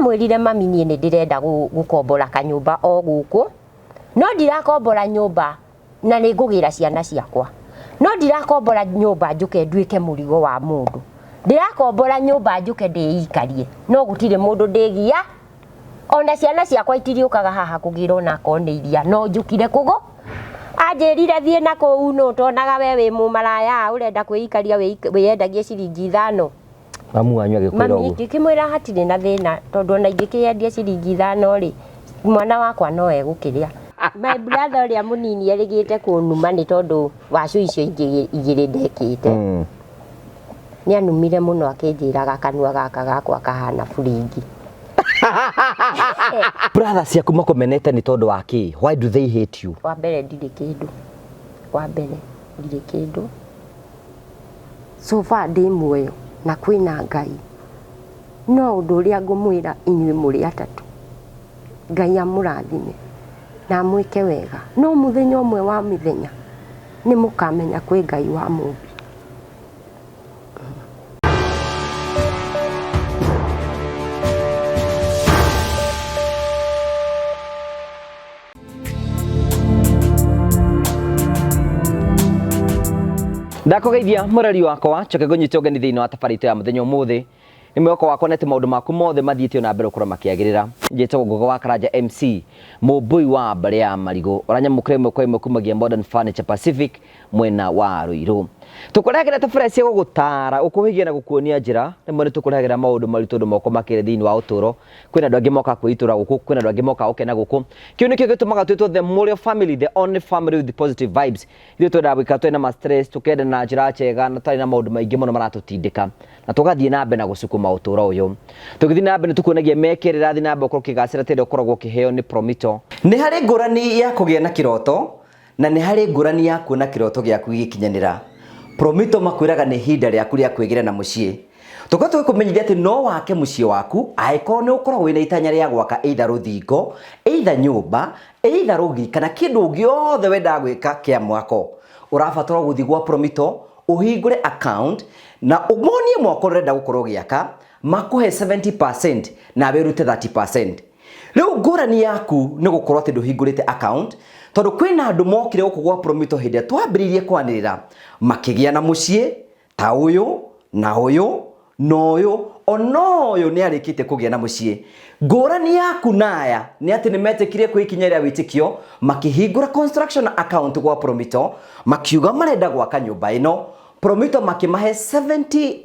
Ndamwĩrire mami niĩ nĩ ndĩrenda gũkombora kanyũmba o gũkũ, no ndirakombora nyũmba na nĩ ngũgĩra ciana ciakwa, no ndirakombora nyũmba njũke nduĩke mũrigo wa mũndũ. Ndĩrakombora nyũmba njũke ndĩikarie, no gũtirĩ mũndũ ndĩgia, ona ciana ciakwa itiriũkaga haha kũgĩra ona akorwo nĩ iria, no njũkire kũgũ. Anjĩrire thiĩ na kũu nũ tonaga we wĩ mũmaraya ũrenda kwĩikaria wĩyendagie ciringi 5. Mamu wanyu agĩkwĩra Mami ũguo? ngĩkĩmwĩra hatirĩ na thĩna tondũ ona ingĩkĩendia ciringi 5 rĩ, mwana wakwa no egũkĩrĩa. My brother ũrĩa mũnini erĩgĩte kũnuma nĩ tondũ wa cũ icio ingĩ igĩrĩ ndekĩte. Nĩ anumire mũno akĩnjĩraga kanua gaka gakwa kahana buringi. Brother ciaku makũmenete nĩ tondũ wa kĩ? Why do they hate you? Wa mbere ndirĩ kĩndũ. Wa mbere ndirĩ kĩndũ. So far ndĩ muoyo na kwĩna Ngai. No ũndũ ũrĩa ngũmwĩra inyuĩ mũrĩ atatũ, Ngai amũrathime na amwĩke wega. No mũthenya ũmwe wa mĩthenya nĩ mũkamenya kwĩ Ngai wa mũmbi. Ndakũgeithia mũrori wakwa njoke ngũnyite ũgeni thĩinĩ wa tabarĩra itũ ya mũthenya ũmũthĩ. Nĩ mwĩhoko wakwa nĩ atĩ maũndũ maku mothe mathiĩte na mbere gũkorwo makĩagĩrĩra. Njĩtagwo Ngũgĩ wa Karanja MC, mũmbũi wa mbarĩ ya marigũ. Ũranyamũkĩra ĩmwe kwa ĩmwe kumagia Modern Furniture Pacific mwena wa Ruiru. Tũkũrehagĩra tabarĩra cia gũgũtara, gũkũhĩgia na gũkuonia njĩra. Rĩmwe nĩ tũkũrehagĩra maũndũ maritũ ũndũ moko makĩrĩ thĩinĩ wa ũtũũro. Kwĩna andũ angĩ mokaga kwĩitũra gũkũ, kwĩna andũ angĩ mokaga gũkena gũkũ. Kĩu nĩkĩo gĩtũmaga twĩtwo the Mũrĩo family, the only family with positive vibes. Ithuĩ twendaga gũikara tũrĩ na ma stress, tũkenda na njĩra njega na tũtarĩ na maũndũ maingĩ mũno maratũtindĩka. Na tũgathiĩ na mbere na gũcukuma ũtũũro ũyũ. Tũgĩthiĩ na mbere nĩ tũkuonagia mĩeke ĩrĩa ĩrathiĩ na mbere gũkorwo ũkĩgacĩra ta ĩrĩa ũkoragwo ũkĩheo nĩ Promito. Nĩ harĩ ngũrani ya kũgĩa na kĩroto na nĩ harĩ ngũrani ya kuona kĩroto gĩaku gĩgĩkinyanĩra. Promito makwĩraga nĩ ihinda rĩaku rĩa kwĩgĩra na mũciĩ. Tũkoretwo tũgĩkũmenyithia atĩ no wake mũciĩ waku angĩkorwo nĩ ũkoragwo wĩna itanya rĩa gwaka either rũthingo, either nyũmba, either rũgiri kana kĩndũ gĩothe wendaga gwĩka kĩa mwako. Ũrabatara gũthiĩ gwa Promito ũhingũre account na ũmonie mwako ũrĩa ũrenda gũkorwo ũgĩaka, makũhe 70% nawe ũrute 30%. Rĩu ngũrani yaku nĩ gũkorwo atĩ ndũhingũrĩte account tondũ kwĩna andũ mokire gũkũ gwa Promito hĩndĩ ĩrĩa twambĩrĩirie kwanĩrĩra makĩgĩa na mũciĩ ta ũyũ na ũyũ na ũyũ ona ũyũ nĩ arĩkĩtie kũgĩa na mũciĩ. Ngũrani yaku na aya nĩ atĩ nĩ metĩkire kwĩ ikinya rĩa wĩtĩkio makĩhingũra construction account gwa Promito makiuga marenda gwaka nyũmba ĩno. Promito makĩmahe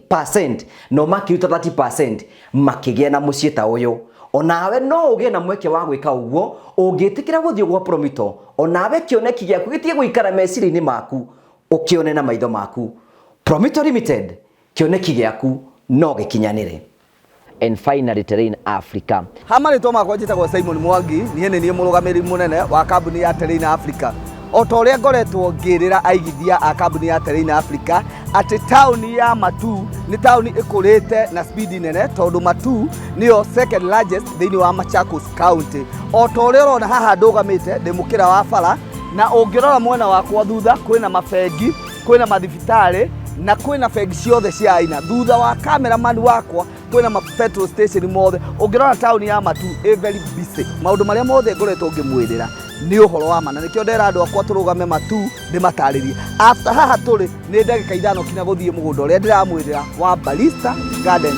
70% no makĩruta 30% makĩgĩa na mũciĩ ta ũyũ. Onawe no ũgĩe na mweke wa gwĩka ũguo ũngĩtĩkĩra gũthiĩ gwa Promito, onawe kĩoneki gĩaku gĩtige gũikara meciria-inĩ maku ũkĩone na maitho maku. Promito Limited, kĩoneki gĩaku no gĩkinyanĩre. And finally Terrain Africa. Ha marĩtwa makwa njĩtagwo Simon Mwangi, niĩ nĩ niĩ mũrũgamĩrĩri mũnene wa kambuni ya Terrain Africa. O ta ũrĩa ngoretwo ngĩrĩra aigithia a kambuni ya Terrain Africa atĩ taũni ya Matuu nĩ taũni ĩkũrĩte na speed nene tondũ Matuu nĩyo second largest thĩinĩ wa Machakos County. O ta ũrĩa ũrona haha ndũgamĩte ndĩ mũkĩra wa bara na ũngĩrora mwena wakwa thutha kwĩna mabengi, kwĩna mathibitarĩ na kwĩna bengi ciothe cia aina. Thutha wa cameraman wakwa kwĩna ma petrol station mothe. Ũngĩrora taũni ya Matuu ĩ very busy. Maũndũ marĩa mothe ngoretwo ngĩmwĩrĩra nĩ ũhoro wa ma na nĩkĩo ndera andũ akwa tũrũgame Matuu ndĩmatarĩrie. After haha tũrĩ nĩ ndagĩka 5 kinya gũthiĩ mũgũnda ũrĩa ndĩramwĩrĩra wa Barista Gardens.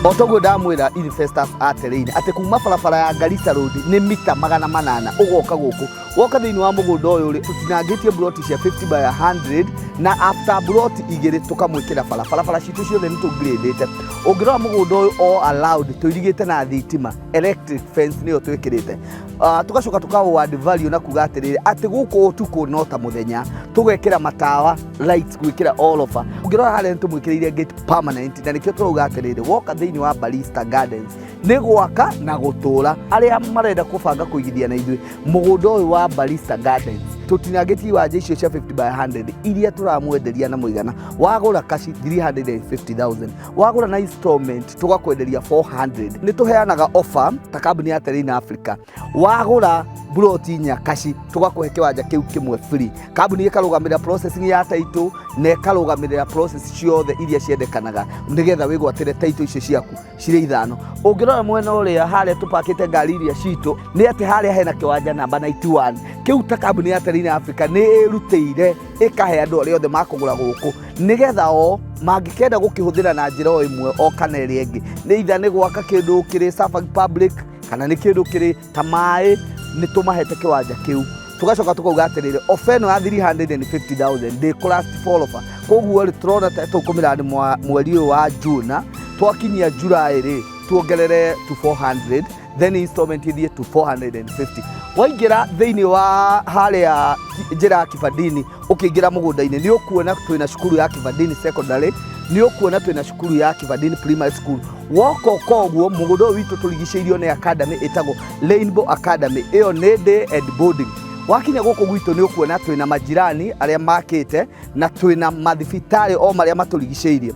O toguo ndamwĩra investors a Terrain atĩ kuma barabara ya Garissa Road nĩ mita 800 ũgoka gũkũ woka thĩinĩ wa mũgũnda ũyũ rĩ tũtinangĩtie mburoti cia 50 by 100 na after mburoti igĩrĩ tũkamwĩkĩra bara barabara citũ ciothe nĩ tũgrĩndĩte. Ũngĩrora mũgũnda ũyũ all allowed tũirigĩte na thitima electric fence nĩyo twĩkĩrĩte. Tũgacoka tũka add value na kuga atĩrĩrĩ atĩ gũkũ ũtukũ no ta mũthenya tũgekĩra matawa lights gwĩkĩra all over. Ũngĩrora harĩa nĩ tũmwĩkĩrĩire gate permanent na nĩkĩo tũrauga atĩrĩrĩ woka thĩinĩ wa Barista Gardens nĩ gwaka na gũtũra. Arĩa marenda kũbanga kũigithia na ithuĩ mũgũnda ũyũ wa Barista Gardens Tũtinangĩtie iwanja icio cia 50 by 100 iria tũramwenderia na mũigana wagũra kaci 350,000, wagũra na installment tũgakwenderia 400. Nĩ tũheanaga offer ta kambuni ya Terrain Africa, wagũra buroti inya kaci tũgakũhe kĩwanja kĩu kĩmwe free. Kambuni ĩkarũgamĩrĩra processing ya title na ĩkarũgamĩrĩra process ciothe iria ciendekanaga nĩgetha wĩgwatĩre title icio ciaku cirĩ ithano. Ũngĩrora mwena ũrĩa harĩa tũpakĩte ngari iria citũ, nĩ atĩ harĩa hena kĩwanja namba 91 kĩu, ta kambuni ya Terrain Africa nĩ ĩrutĩire ĩkahe andũ arĩa othe makũgũra gũkũ, nĩgetha o mangĩkenda gũkĩhũthĩra na njĩra o ĩmwe o kana ĩrĩa ĩngĩ, nĩ itha nĩ gwaka kĩndũ kĩrĩ serving public kana nĩ kĩndũ kĩrĩ ta maĩ, nĩ tũmahete kĩwanja kĩu. Tũgacoka tũkauga atĩrĩrĩ, ofa ĩno ya 350,000 ndĩkũ last for offer. Koguo rĩ, tũrona ta tũkũmĩra mweri ũyũ wa June, twakinyia July rĩ, tuongerere to 400, then installment ithiĩ to 450. Waingĩra thĩinĩ wa harĩa njĩra ya Kibandini ũkĩingĩra mũgũnda-inĩ, nĩ ũkuona twĩna cukuru ya Kibandini Secondary, nĩ ũkuona twĩna cukuru ya Kibandini Primary School. Woka ũka ũguo mũgũnda ũyũ witũ tũrigicĩirio nĩ academy ĩtagwo Rainbow Academy, ĩyo nĩ day and boarding. Wakinya gũkũ gwitũ nĩ ũkuona twĩna majirani arĩa makĩte na twĩna mathibitarĩ o marĩa matũrigicĩirie.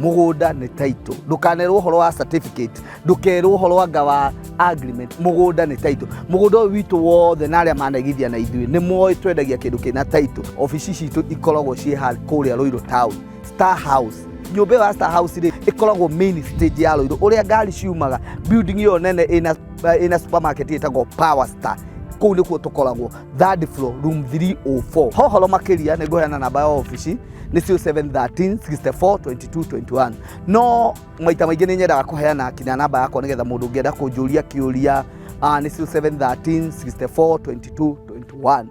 Mũgũnda nĩ title, ndũkanerwo ũhoro wa certificate, ndũkerwo ũhoro anga wa agreement, mũgũnda nĩ title. Mũgũnda ũyũ witũ wothe na arĩa manaigithia na ithuĩ nĩ moĩ twendagia kĩndũ kĩna title. Obici citũ ikoragwo ciĩ kũrĩa Ruiru Town, Star House. Nyũmba ĩyo ya Star House rĩ, ĩkoragwo main stage ya Ruiru ũrĩa ngari ciumaga, building ĩyo nene ĩna supermarket ĩtagwo Power Star. Kũu nĩkuo tũkoragwo, third floor, room 304. Hohoro makĩria nĩ ngũheana namba ya obici, nĩ 0713 64 22 21, no maita maingĩ nĩ nyendaga kũheana kinya namba yakwa nĩgetha mũndũ ũngĩenda kũnjũria kĩũria, nĩ 0713 64 22 21.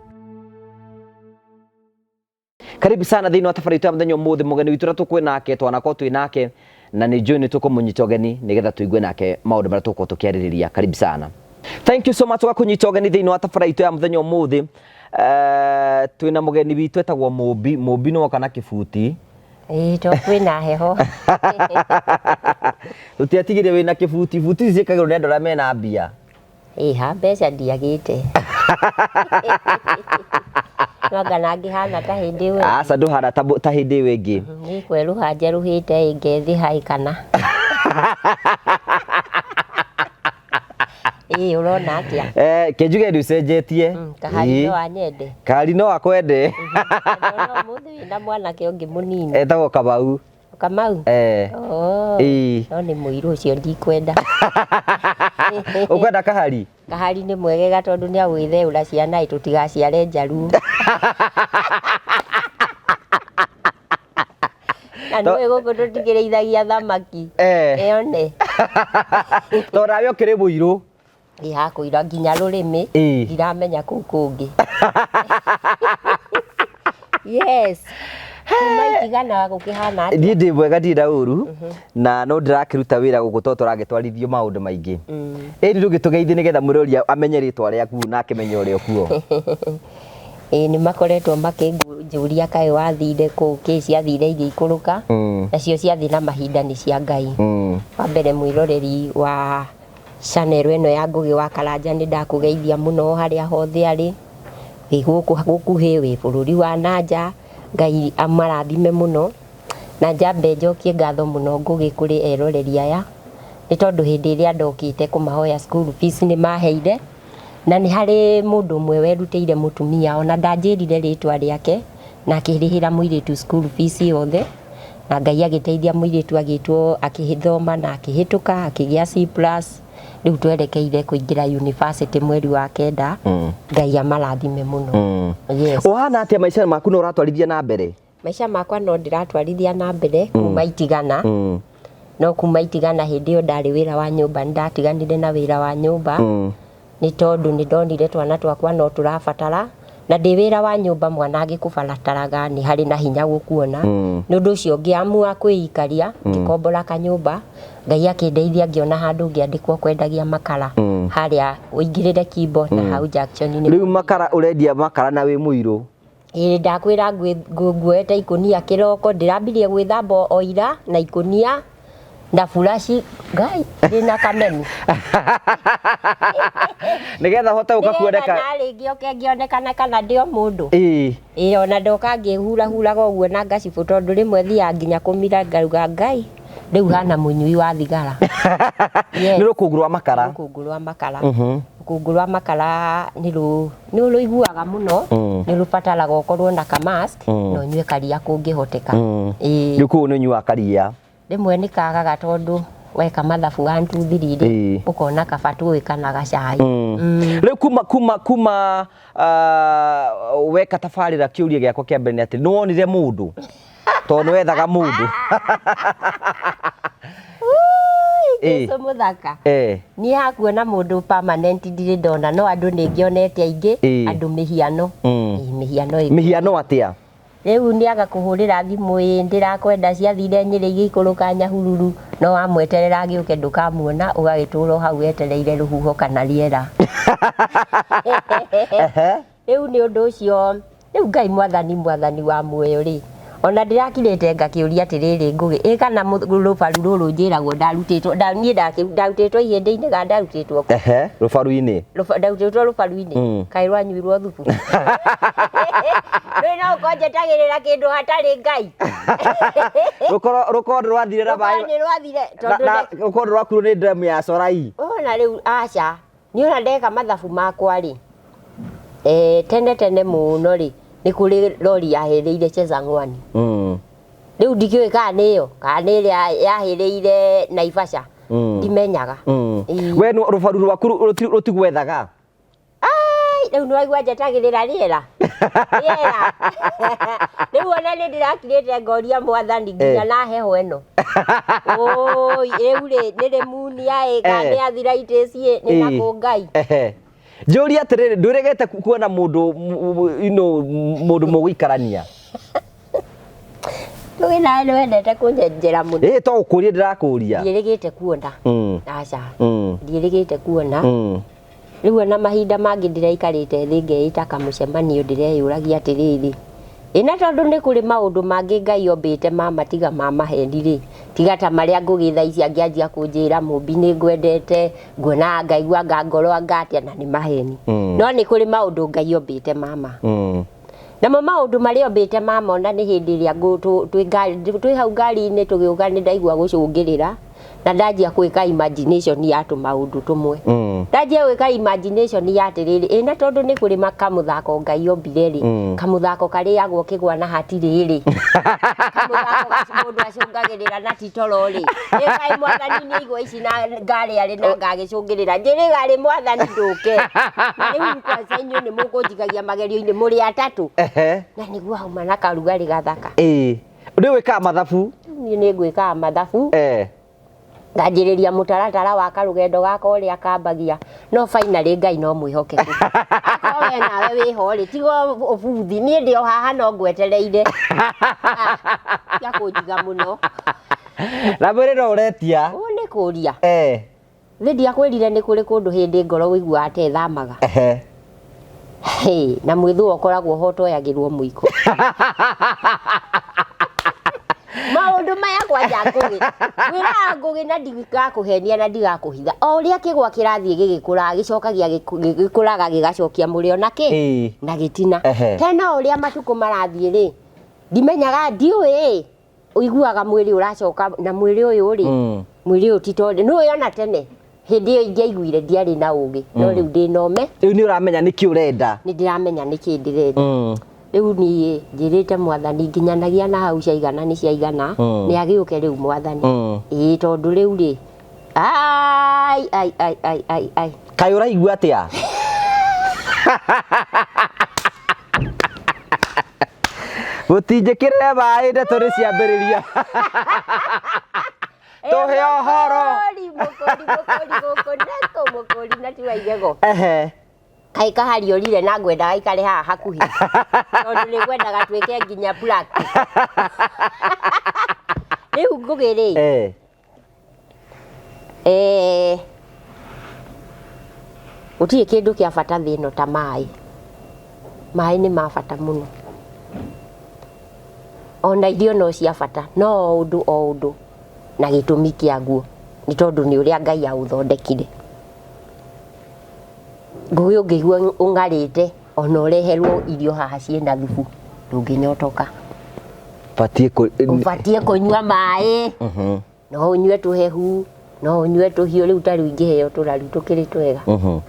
Karibu sana thĩinĩ wa tabarĩra itũ ya mũthenya ũmũthĩ. Mũgeni witũ ũrĩa tũkwĩ nake, twanakorwo twĩ nake na nĩ njũĩ nĩ tũkũmũnyita ũgeni nĩgetha tũigue nake maũndũ marĩa tũgũkorwo tũkĩarĩrĩria. Karibu sana, thank you so much ũgakũnyita ũgeni thĩinĩ wa tabarĩra itũ ya mũthenya ũmũthĩ. Twĩna mũgeni witũ etagwo Mũmbi. Mũmbi nĩ woka na kĩbuti. Ĩĩ, to kwĩna heho. Tũtiatigire wĩna kĩbuti. Buti ici ciĩkagĩrwo nĩ andũ arĩa mena mbia. Ĩĩ, ha mbeca ndiagĩte, no anga nangĩhana ta hĩndĩ ĩyo. Aca, ndũhana ta hĩndĩ ĩyo ĩngĩ. Nĩ kwerũha njerũhĩte, ĩ ngethĩha ĩ kana ĩĩ, ũrona atĩa? Kĩnjuge nĩ ũcenjetie. Kahari. No anyende. Kahari no akwende. Ndona ũmũthĩ wĩna mwanake ũngĩ mũnini. Etagwo Kamau. Kamau? Eh. Oh. Ĩĩ. No nĩ mũirũ ũcio, ndikwenda. Ũkwenda kahari? Kahari nĩ mwegega tondũ nĩ agwĩtheũra ciana, ĩ tũtigaciare njaruo. Na nĩũĩ gũkũ tũtikĩrĩithagia thamaki. Ĩyone. Tondũ nawe ũkĩrĩ mũirũ. Ĩ hakũira nginya rũrĩmĩ. Ndiramenya kũu kũngĩ. Yes. Kuma itigana gũkĩhana atĩa? Niĩ ndĩ mwega, ndirĩ na ũru na no ndĩrakĩruta wĩra gũkũ tondũ tũragĩtwarithio maũndũ maingĩ. Ĩni ndũgĩtũgeithie nĩgetha mũrori amenye rĩtwa rĩaku na akĩmenye ũrĩa ũkuo. Ĩĩ, nĩ makoretwo makĩnjũria kaĩ wathire kũ, kĩ ciathire igĩikũrũka. Nacio ciathiĩ na mahinda nĩ cia Ngai. Wa mbere, mwĩroreri wa channel ĩno ya Ngũgĩ wa Karanja, nĩ ndakũgeithia mũno harĩa hothe arĩ, wĩ gũkũ gũkuhĩ, wĩ bũrũri wa nanja, Ngai amarathime mũno. Na njambe njokie ngatho mũno Ngũgĩ kũrĩ eroreri aya, nĩ tondũ hĩndĩ ĩrĩa ndokĩte kũmahoya school fees nĩ maheire, na nĩ harĩ mũndũ ũmwe werutĩire, mũtumia ona ndanjĩrire rĩtwa rĩake, na akĩrĩhĩra mũirĩtu school fees yothe, na Ngai agĩteithia mũirĩtu agĩtwo akĩthoma na akĩhĩtũka akĩgĩa C+. Rĩu twerekeire kũingĩra university mweri wa kenda. Ngai amarathime mũno. Yes. Ũhana atĩa maica maku, no ũratwarithia na mbere? Maica makwa no ndĩratwarithia na mbere kuma itigana. No kuma itigana, hĩndĩ ĩyo ndarĩ wĩra wa nyũmba, nĩ ndatiganire na wĩra wa nyũmba nĩ tondũ nĩ ndonire twana twakwa no tũrabatara, na ndĩ wĩra wa nyũmba mwana angĩkũbataraga nĩ harĩ na hinya gũkuona. Nĩ ũndũ ũcio ngĩamua kwĩikaria, ngĩkombora kanyũmba. Ngai akĩndeithia ngĩona handũ ngĩandĩkwo kwendagia makara harĩa ũingĩrĩre Kimbo na hau junction-inĩ. Rĩu makara, ũrendia makara na wĩ mũirũ? Ĩĩ, ndakwĩra nguoete ikũnia kĩroko, ndĩrambirie gwĩthamba o ira na ikũnia. Na furashi ngai ndĩna kameni. Nĩgetha ũhote gũka kuoneka. Nĩgetha narĩ ngĩoke ngĩonekana kana ndĩ o mũndũ. Ĩĩ. Ĩĩ ona ndoka ngĩhurahuraga ũguo na ngacibũ tondũ rĩmwe thiaga nginya kũmira ngauga ngai rĩu hana mũnyui wa thigara. Yes. Nĩ rũkũngũ rwa makara. Rũkũngũ rwa makara. Rũkũngũ rwa makara nĩ rũiguaga mũno, nĩ rũbataraga ũkorwo na ka mask na ũnyue karia kũngĩhoteka. Ĩĩ. Rĩu kũu nĩ ũnyuaga karia. Rĩmwe nĩ kagaga tondũ weka mathabu 1 2 3 rĩ, ũkona kaba tũĩ kana gacai. Rĩu kuma weka tabarĩra kĩũria gĩakwa kĩa mbere nĩ atĩ nĩ wonire mũndũ tondũ nĩ wethaga mũndũ. Jesu mũthaka. Niĩ hakuona mũndũ permanent ndirĩ ndona, no andũ nĩ ngĩonete aingĩ, andũ mĩhiano. Mĩhiano ĩngĩ. Mĩhiano atĩa? Rĩu nĩ agakũhũrĩra thimũ ĩ ndĩrakwenda ciathire Nyĩrĩ igĩikũrũka Nyahururu, no wamweterera agĩũke ndũkamuona, ũgagĩtũra o hau wetereire rũhuho kana rĩera. Rĩu nĩ ũndũ ũcio, rĩu Ngai mwathani mwathani wa muoyo rĩ, ona ndĩrakirĩte ngakĩũria atĩrĩrĩ Ngũgĩ, ĩ kana rũbaru rũrũ njĩragwo ndarutĩtwo, niĩ ndarutĩtwo ihĩndĩ-inĩ kana ndarutĩtwo kũ? Rũbaru-inĩ. Ndarutĩtwo rũbaru-inĩ. Kaĩ rwanyuirwo thubu. Rĩu no ũkorwo njetagĩrĩra kĩndũ hatarĩ Ngai. Rũkorwo rwathire na maĩ. Rũkorwo nĩ rwathire, tondũ Rũkorwo rwakuirwo nĩ ndemu ya Corai. Ona rĩu aca, niĩ ona ndeka mathabu makwa rĩ, tene tene mũno rĩ, nĩ kũrĩ rori yahĩrĩire Chesang'wani. Rĩu ndikĩũĩ kana nĩ ĩyo, kana nĩ ĩrĩa yahĩrĩire Naivasha. Ndimenyaga. We rũbaru rwaku rũtigwethaga? Ai, rĩu nĩ waigua njetagĩrĩra rĩera. Rĩera. Rĩu ona nĩ ndĩrakirĩte ngoria mwathani nginya na heho ĩno. Oi, rĩu rĩ, nĩ rĩmunia ĩ, kana nĩ arthritis ĩ, nĩ na kũ Ngai. Njũrie atĩrĩrĩ, ndwĩrĩgĩte kuona mũndũ, mũndũ mũgũikarania? Ndũĩ nawe nĩ wendete kũnyenjera mũno. Ĩ, to gũkũria ndĩrakũria. Ndiĩrĩgĩte kuona. Aca. Ndiĩrĩgĩte kuona. Rĩu ona mahinda mangĩ ndĩraikarĩte thĩ ngeĩta kamũcemanio ndĩreyũragia atĩrĩrĩ, ĩ na tondũ nĩ kũrĩ maũndũ mangĩ Ngai ombĩte ma matiga ma maheni rĩ, tiga ta marĩa Ngũgĩ thaa ici angĩanjia kũnjĩra mũmbi nĩ ngwendete, nguona ngaigua anga ngoro anga atĩa, na nĩ maheni. No nĩ kũrĩ maũndũ Ngai ombĩte mama. Namo maũndũ marĩa ombĩte mama ona nĩ hĩndĩ ĩrĩa twĩ hau ngari-inĩ tũgĩũka nĩ ndaigua gũcũngĩrĩra, na ndanjia gwĩka imagination ya tũmaũndũ tũmwe. Ndanjia gwĩka imagination ya atĩrĩrĩ, ĩ na tondũ nĩ kũrĩ kamũthako Ngai ombire rĩ, kamũthako karĩagwo kĩgwa na hatirĩ rĩ, kamũthako mũndũ acũngagĩrĩra na ti toro rĩ, ĩ kaĩ mwathani nĩ aigua ici na ngarĩ arĩ na ngagĩcũngĩrĩra, njĩrĩga rĩ mwathani ndũke. Na rĩu kwanza inyuĩ nĩ mũkũnjikagia magerio-inĩ mũrĩ atatũ. Na nĩguo hauma na karugarĩ gathaka. Ĩ, nĩ wĩkaga mathabu? Niĩ nĩ ngwĩkaga mathabu. Nganjĩrĩria mũtaratara wa karũgendo gakwa ũrĩa kambagia, no finally Ngai no mwĩhokeku. Akorwo we nawe wĩho rĩ, tiga ũbuthi, niĩ ndĩ o haha no ngwetereire. Tiga kũnjiga mũno. Na mwĩrĩ no ũretia? Ũũ nĩ kũria. Thĩ ndiakwĩrire nĩ kũrĩ kũndũ hĩndĩ ngoro ũiguaga ta ĩthamaga. Hĩ, na mwĩthũa ũkoragwo ho ũtoyagĩrwo mũiko. Maũndũ maya kwanja Ngũgĩ. Ngwĩraga Ngũgĩ na ndigakũhenia na ndigakũhitha. O ũrĩa kĩgwa kĩrathiĩ gĩgĩkũraga, gĩcokagia gĩkũraga gĩgacokia mũrĩo na kĩ? Na gĩtina. Tena o ũrĩa matukũ marathiĩ rĩ, ndimenyaga ndiũĩ, ũiguaga mwĩrĩ ũracoka na mwĩrĩ ũyũ rĩ, mwĩrĩ ũyũ ti tondũ, nĩũĩ ona tene, hĩndĩ ĩyo ingĩaiguire ndiarĩ na ũgĩ, no rĩu ndĩ na ũme. Rĩu nĩ ũramenya nĩkĩ ũrenda. Nĩ ndĩramenya nĩkĩ ndĩrenda. Rĩu niĩ njĩrĩte mwathani nginyanagia na hau ciaigana nĩ ciaigana, nĩ agĩũke rĩu mwathani. Ĩĩ, tondũ rĩu rĩ, ai, ai, ai, ai, ai, ai. Kaĩ ũraigua atĩa? Gũtinjĩkĩrĩre maĩ ndeto nĩ ciambĩrĩria. Tũhe ũhoro. Mũkũri, mũkũri, mũkũri, gũkũ nĩkũ mũkũri na tiwa igego. Kaĩ kahari orire na ngwendaga aikare haha hakuhĩ. Tondũ nĩ ngwendaga twĩke nginya practice. Rĩu Ngũgĩ rĩ. Gũtirĩ kĩndũ kĩa bata thĩ ĩno ta maĩ. Maĩ nĩ ma bata mũno. Ona irio no cia bata, no o ũndũ o ũndũ. Na gĩtũmi kĩaguo nĩ tondũ nĩ ũrĩa Ngai aũthondekire. Ngũgĩ ũngĩigua ũng'arĩte ona ũreherwo irio haha ciĩna thubu ndũngĩnyotoka. Batiĩ kũ Ũbatiĩ kũnyua maĩ. No ũnyue tũhehu, no ũnyue tũhiũ, rĩu ta rĩu ingĩheo tũraru tũkĩrĩ twega.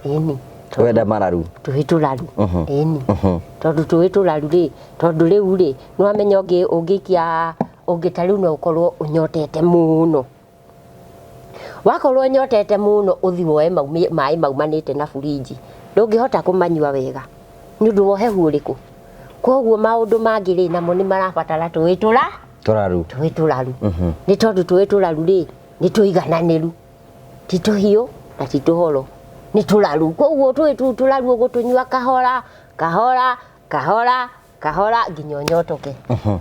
Ĩni. Wenda mararu. Tũĩ tũraru. Ĩni. Tondũ tũĩ tũraru rĩ, tondũ rĩu rĩ, nĩwamenya ũngĩikia, ũngĩ ta rĩu no ũkorwo ũnyotete mũno. Wakorwo ũnyotete mũno ũthiĩ woe maĩ maumanĩte na burinji, ndũngĩhota kũmanyua wega. Nĩ ũndũ wa ũhehu ũrĩkũ? Koguo maũndũ mangĩ rĩ, namo nĩ marabatara tũĩ tũra? Tũraru. Tũĩ tũraru. Nĩ tondũ tũĩ tũraru rĩ, nĩ tũigananĩru. Ti tũhiũ na ti tũhoro. Nĩ tũraru. Koguo tũĩ tũu tũraru ũgũtũnyua kahora, kahora, kahora, kahora nginya ũnyotoke.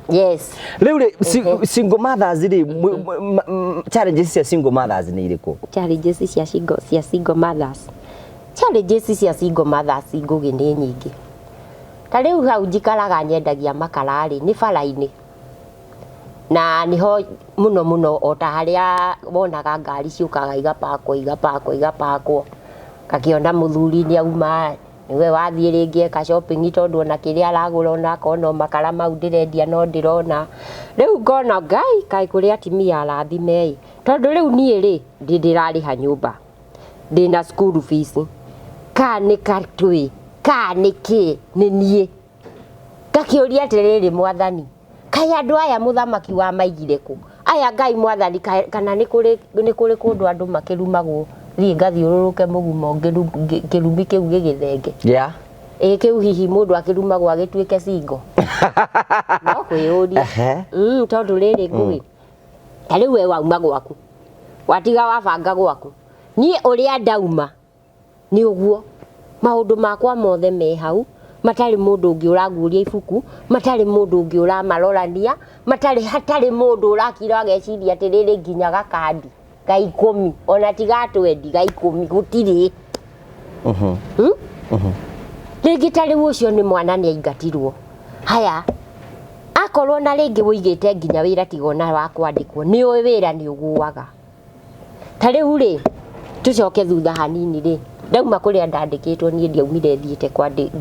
Yes. Rĩu rĩ, single mothers rĩ, challenges cia single mothers nĩ irĩkũ? Challenges cia single mothers. Challenges cia single mothers Ngũgĩ nĩ nyingĩ. Ta rĩu hau njikaraga nyendagia makara rĩ, nĩ bara-inĩ. Na nĩho mũno mũno o ta harĩa wonaga ngari ciũkaga igapakwo, igapakwo, igapakwo. Ngakĩona mũthuri nĩ auma, nĩwe wathiĩ rĩngĩ eka shopping tondũ ona kĩrĩa aragũra ona akorwo no makara mau ndĩrendia no ndĩrona. Rĩu ngona Ngai kaĩ kũrĩ atumia arathime ĩ. Tondũ rĩu niĩ rĩ, ndĩ ndĩrarĩha nyũmba, ndĩna school fees, ka nĩ katwĩ, ka nĩ kĩ, nĩ niĩ. Ngakĩũria atĩrĩrĩ mwathani, kaĩ andũ aya mũthamaki wa maigire kũ? Aya Ngai mwathani, kana nĩ kũrĩ kũndũ andũ makĩrumagwo, thiĩ ngathiũrũrũke mũgumo kĩrumi kĩu gĩgĩthenge. Yeah. Ĩ kĩu hihi mũndũ akĩrumagwo agĩtuĩke single. No kwĩyũria. Tondũ rĩrĩ Ngũgĩ, ta rĩu we wauma gwaku, watiga wabanga gwaku. Niĩ ũrĩa ndauma nĩ ũguo, maũndũ makwa mothe me hau, matarĩ mũndũ ũngĩ ũraguũria ibuku, matarĩ mũndũ ũngĩ ũramarorania, matarĩ hatarĩ mũndũ ũrakira ageciria atĩrĩrĩ nginya gakandi ga 10, ona ti ga 20, ga 10 gũtirĩ. Rĩngĩ ta rĩu ũcio nĩ mwana nĩ aingatirwo. Haya, akorwo na rĩngĩ wũigĩte nginya wĩra tiga ona wa kwandĩkwo, nĩ ũĩ wĩra nĩ ũgũaga. Ta rĩu rĩ, tũcoke thutha hanini rĩ, ndauma kũrĩa ndandĩkĩtwo niĩ ndiaumire thiĩte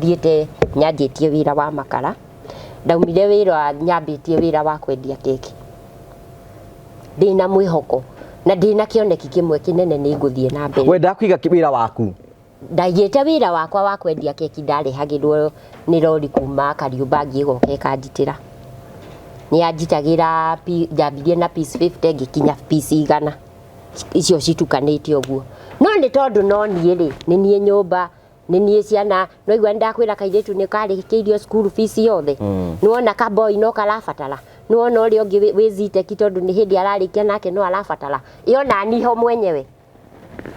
thiĩte nyanjĩtie wĩra wa makara. Ndaumire wĩra nyambĩtie wĩra wa kwendia keki. Ndĩna mwĩhoko na ndĩna kĩoneki kĩmwe kĩnene nĩ ngũthiĩ na mbere. Wendaga kũiga wĩra waku? Ndaigĩte wĩra wakwa wa kwendia keki, ndarĩhagĩrwo nĩ rori kuma Kariũmbangi ĩgoka ĩkanjitĩra. Nĩ yanjitagĩra, ndambirie na piece 50 ngĩkinya piece 100. Icio citukanĩte ũguo. No nĩ tondũ no niĩ rĩ, nĩ niĩ nyũmba, nĩ niĩ ciana, no igua nĩndakwĩra kairĩtu nĩ karĩkĩirio school fees yothe. Nĩ wona ka boy no karabatara. Nĩ wona ũrĩa ũngĩ wĩ Zetech tondũ nĩ hĩndĩ ararĩkia nake no arabatara. Ĩ ona niĩ ho mwenyewe.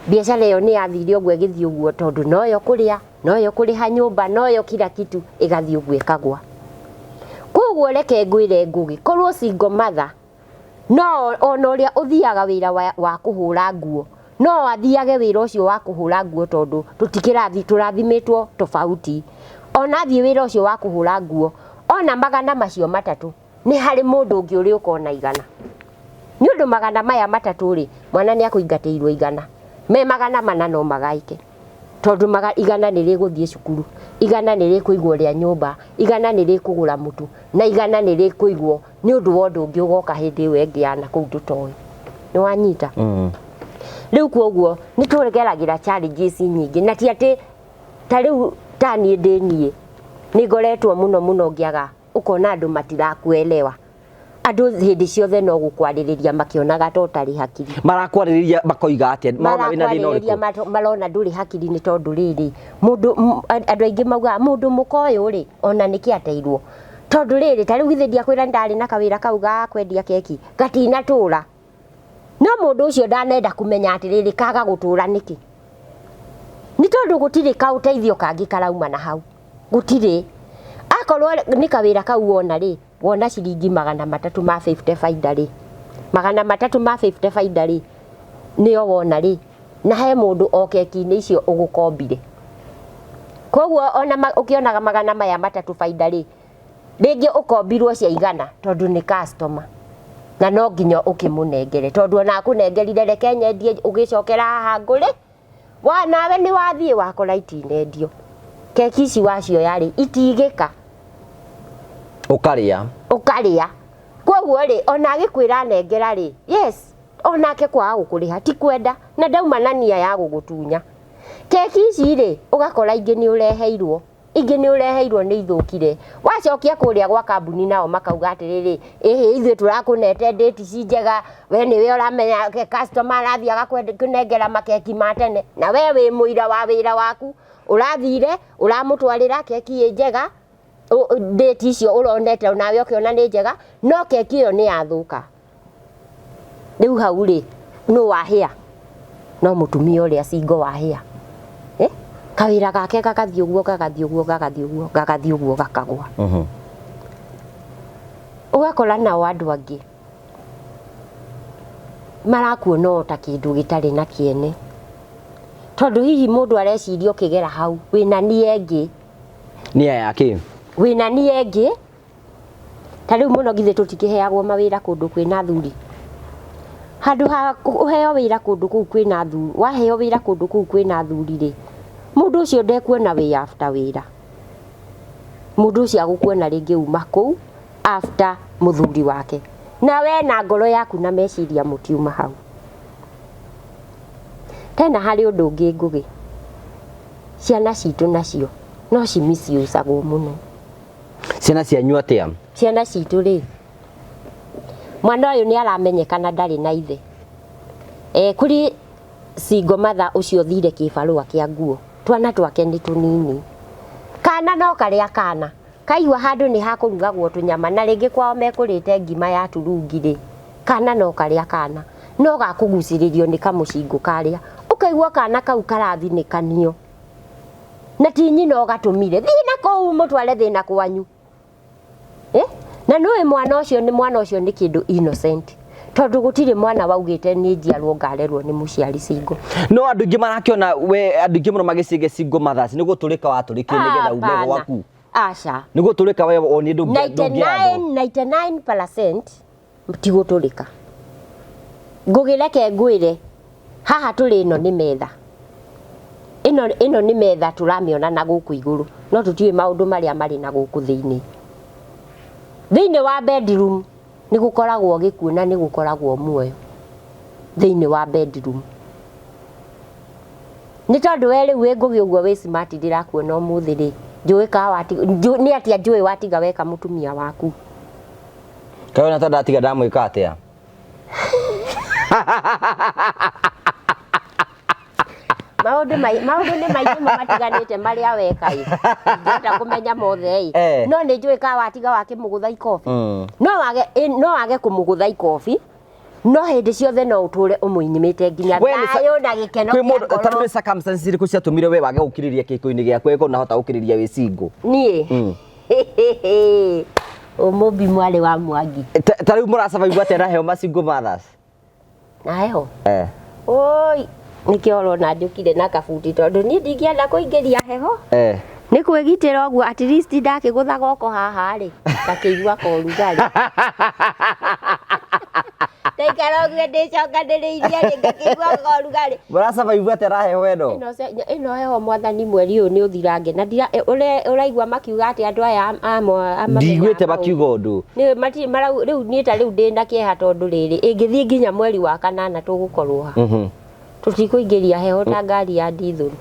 Biacara ĩyo nĩ yathire ũguo ĩgĩthiĩ ũguo tondũ noyo kũrĩa, noyo kũrĩha nyũmba, noyo kila kitu ĩgathiĩ ũguo ĩkagwa. Koguo reke ngwĩre Ngũgĩ, korwo single mother, no ona ũrĩa ũthiaga wĩra wa kũhũra nguo, no athiage wĩra ũcio wa kũhũra nguo tondũ tũtikĩrathi, tũrathimĩtwo tofauti. Ona athiĩ wĩra ũcio wa kũhũra nguo, ona magana macio matatũ, nĩ harĩ mũndũ ũngĩ ũrĩa ũkona 100. Nĩ ũndũ magana maya matatũ rĩ, mwana nĩ akũingatĩirwo 100. Me magana mana no magaike. Tondũ 100 nĩ rĩgũthiĩ cukuru, 100 nĩ rĩkũigwo rĩa nyũmba, 100 nĩ rĩkũgũra mũtu, na 100 nĩ rĩkũigwo nĩ ũndũ wa ũndũ ũngĩ ũgoka hĩndĩ ĩyo ĩngĩ ya na kũu tũtoĩ. Nĩ wanyita? Rĩu koguo nĩ tũgeragĩra challenges nyingĩ, na ti atĩ ta rĩu ta niĩ ndĩ niĩ, nĩ ngoretwo mũno mũno ngĩaga, ũkona andũ matirakuelewa. Andũ hĩndĩ ciothe no gũkwarĩrĩria makĩonaga ta ũtarĩ hakiri. Marakwarĩrĩria makoiga atĩa? Marona wĩna thĩna ũrĩkũ? Marakwarĩrĩria marona ndũrĩ hakiri nĩ tondũ rĩrĩ, andũ aingĩ maugaga mũndũ mũka ũyũ rĩ, ona nĩkĩ ateirwo? Tondũ rĩrĩ, ta rĩu githĩ ndiakwĩra ndarĩ na kawĩra kau ga kwendia keki, gatinatũra. No mũndũ ũcio ndanenda kũmenya atĩrĩrĩ, kaga gũtũra nĩkĩ? Nĩ tondũ gũtirĩ kaũteithio kangĩ karauma na hau. Gũtirĩ. Akorwo nĩ kawĩra kau wona rĩ, wona ciringi magana matatũ ma 50 baida rĩ, magana matatũ ma 50 baida rĩ, nĩyo wona rĩ, na he mũndũ o keki-inĩ icio ũgũkombire. Koguo ona ũkĩonaga magana maya matatũ baida rĩ, rĩngĩ ũkombirwo cia 100 tondũ nĩ customer. Na no nginya ũkĩmũnengere, tondũ ona akũnengerire reke nyendie, ũgĩcokera haha ngũrĩ wa nawe nĩ wathiĩ wakora itinendio. Keki ici wacioya rĩ, itigĩka. Ũkarĩa. Ũkarĩa. Koguo rĩ, ona agĩkwĩra nengera rĩ, yes, onake kwaga gũkũrĩha ti kwenda, na ndauma na nia ya gũgũtunya. Keki ici rĩ, ũgakora ingĩ nĩ ũreheirwo, ingĩ nĩ ũreheirwo nĩ ithũkire. Wacokia kũrĩa gwa kambuni nao makauga atĩrĩrĩ, ĩhĩ, ithuĩ tũrakũnete date ci njega, we nĩwe ũramenya customer arathiĩ agakũnengera makeki ma tene, na we wĩ mũira wa wĩra waku, ũrathire ũramũtwarĩra keki ĩ njega, date icio ũronete onawe ũkĩona nĩ njega, no keki ĩyo nĩ yathũka. Rĩu hau rĩ, nũ wahĩa? No mũtumia ũrĩa single wahĩa. Eh? Kawĩra gake gagathiĩ ũguo, gagathiĩ ũguo, gagathiĩ ũguo, gagathiĩ ũguo, gakagwa. Ũgakora nao andũ angĩ marakuona o ta kĩndũ gĩtarĩ na kĩene, tondũ hihi mũndũ areciria ũkĩgera hau wĩna nia ĩngĩ. Nia ya kĩ? Wĩna nia ĩngĩ. Ta rĩu mũno githĩ tũtikĩheagwo mawĩra kũndũ kwĩna athuri? Handũ ha ũheo wĩra kũndũ kũu kwĩna athuri, waheo wĩra kũndũ kũu kwĩna athuri rĩ, mũndũ ũcio ndekuona wĩ after wĩra. Mũndũ ũcio agũkuona rĩngĩ uma kũu after mũthuri wake. Na we na ngoro yaku na meciria mũtiuma hau. Tena harĩ ũndũ ũngĩ Ngũgĩ, ciana citũ nacio no ci misuse-agwo mũno. Ciana cianyu atĩa? Ciana citũ rĩ, mwana ũyũ nĩ aramenyekana ndarĩ na ithe. Kũrĩ single mother ũcio ũthire kĩbarũa kĩa nguo, twana twake nĩ tũnini. Kana no karĩa kana, kaigua handũ nĩ hakũrugagwo tũnyama na rĩngĩ kwao mekũrĩte ngima ya turungi rĩ, kana no karĩa kana, no gakũgucĩrĩrio nĩ kamũcingũ karĩa, ũkaigua kana kau karathinĩkanio. Na ti nyina ũgatũmire, thiĩ na kũu mũtware thĩna kwanyu. Na nĩũĩ mwana ũcio nĩ mwana ũcio nĩ kĩndũ innocent, tondũ gũtirĩ mwana waugĩte nĩ njiarwo ngarerwo nĩ mũciari single. No andũ aingĩ marakĩona we, andũ aingĩ mũno magĩcinge single mothers nĩ gũtũrĩka watũrĩkio nĩgetha ume gwaku. Aca. Nĩ gũtũrĩka we o niĩ ndũngĩathwo. 99% ti gũtũrĩka. Ngũgĩreke ngwĩre, haha tũrĩ ĩno nĩ metha. Ĩno nĩ metha tũramĩona na gũkũ igũrũ, no tũtiũĩ maũndũ marĩa marĩ na gũkũ thĩinĩ. Thĩinĩ wa bedroom nĩ gũkoragwo gĩkuũ na nĩ gũkoragwo muoyo thĩinĩ wa bedroom. Nĩ tondũ we rĩu wĩ Ngũgĩ ũguo wĩ smart ndĩrakuona ũmũthĩ rĩ, njũĩ ka watiga, nĩ atĩa njũĩ watiga weka mũtumia waku? Kaĩ ona ta ndatiga ndamwĩka atĩa? Maũndũ nĩ maingĩ matiganĩte marĩa weka ĩ. Ndingĩhota kũmenya mothe ĩ. No nĩ njũĩ ka watiga wakĩmũgũtha ikobi. No wage kũmũgũtha ikobi, no hĩndĩ ciothe no ũtũre ũmũinyimĩte nginya thayũ na gĩkeno Kwĩ kĩa mũndũ, ta ngoro. rĩu nĩ circumstances irĩkũ ciatũmire we wage gũkirĩrĩria kĩhiko-inĩ gĩaku ĩkorwo ndũnahota gũkirĩrĩria wĩ single? Niĩ? Ũmũmbi mwarĩ wa Mwangi. Ta rĩu mũrasurvive atĩa na heho ma single mothers? Na heho? Oi, nĩkĩo ũrona njũkire na kabuti tondũ niĩ ndingĩenda kũingĩria heho. Nĩ kwĩgitĩra ũguo, at least ndakĩgũtha goko haha rĩ, ngakĩigua korugarĩ. Ndaikara ũguo ndĩcokanĩrĩirie rĩ, ngakĩigua korugarĩ. Mũrasurvive atĩa na heho ĩno? Ĩno heho mwathani mweri ũyũ nĩ ũthirange. Na ndira, ũraigua makiuga atĩ andũ aya a mathenya Ndiguĩte mau. makiuga ũndũ. Nĩ, mati, marau, rĩu niĩ ta rĩu ndĩna kĩeha tondũ rĩrĩ, ĩngĩthiĩ nginya mweri wa kanana tũgũkorwo ha. Tũtikũingĩria heho ta ngari ya ndithũrũ.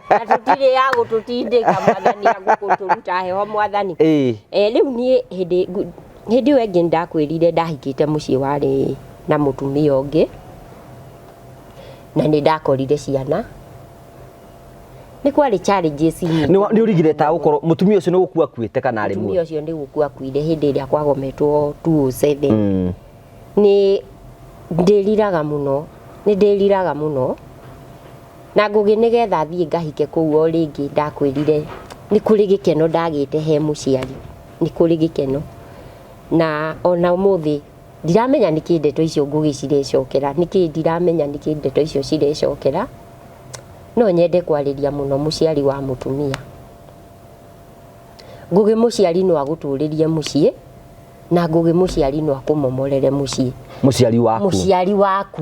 Na tũtirĩ ya gũtũtindĩka mwathani agũkũtũruta heho mwathani. Rĩu niĩ hĩndĩ ĩyo ĩngĩ nĩndakwĩrire ndahikĩte mũciĩ warĩ na mũtumia ũngĩ, na nĩndakorire ciana. Nĩ kwarĩ challenges nyingĩ. Nĩ ũrigire ta gũkorwo mũtumia ũcio nĩ gũkua akuĩte kana arĩ Mũtumia muoyo? ũcio nĩ gũkua akuire hĩndĩ ĩrĩa kwagometwo 207. Nĩ ndĩriraga mũno, nĩ ndĩriraga mũno. Na Ngũgĩ nĩgetha thiĩ ngahike kũu o rĩngĩ ndakwĩrire nĩ kũrĩ gĩkeno ndagĩte he mũciari, nĩ kũrĩ gĩkeno. Na ona ũmũthĩ ndiramenya nĩkĩ ndeto icio Ngũgĩ cirecokera, nĩkĩ ndiramenya nĩkĩ ndeto icio cirecokera. No nyende kwarĩria mũno mũciari wa mũtumia. Ngũgĩ mũciari no agũtũrĩrie mũciĩ, Na Ngũgĩ, mũciari no akũmomorere mũciĩ. Mũciari waku. Mũciari waku.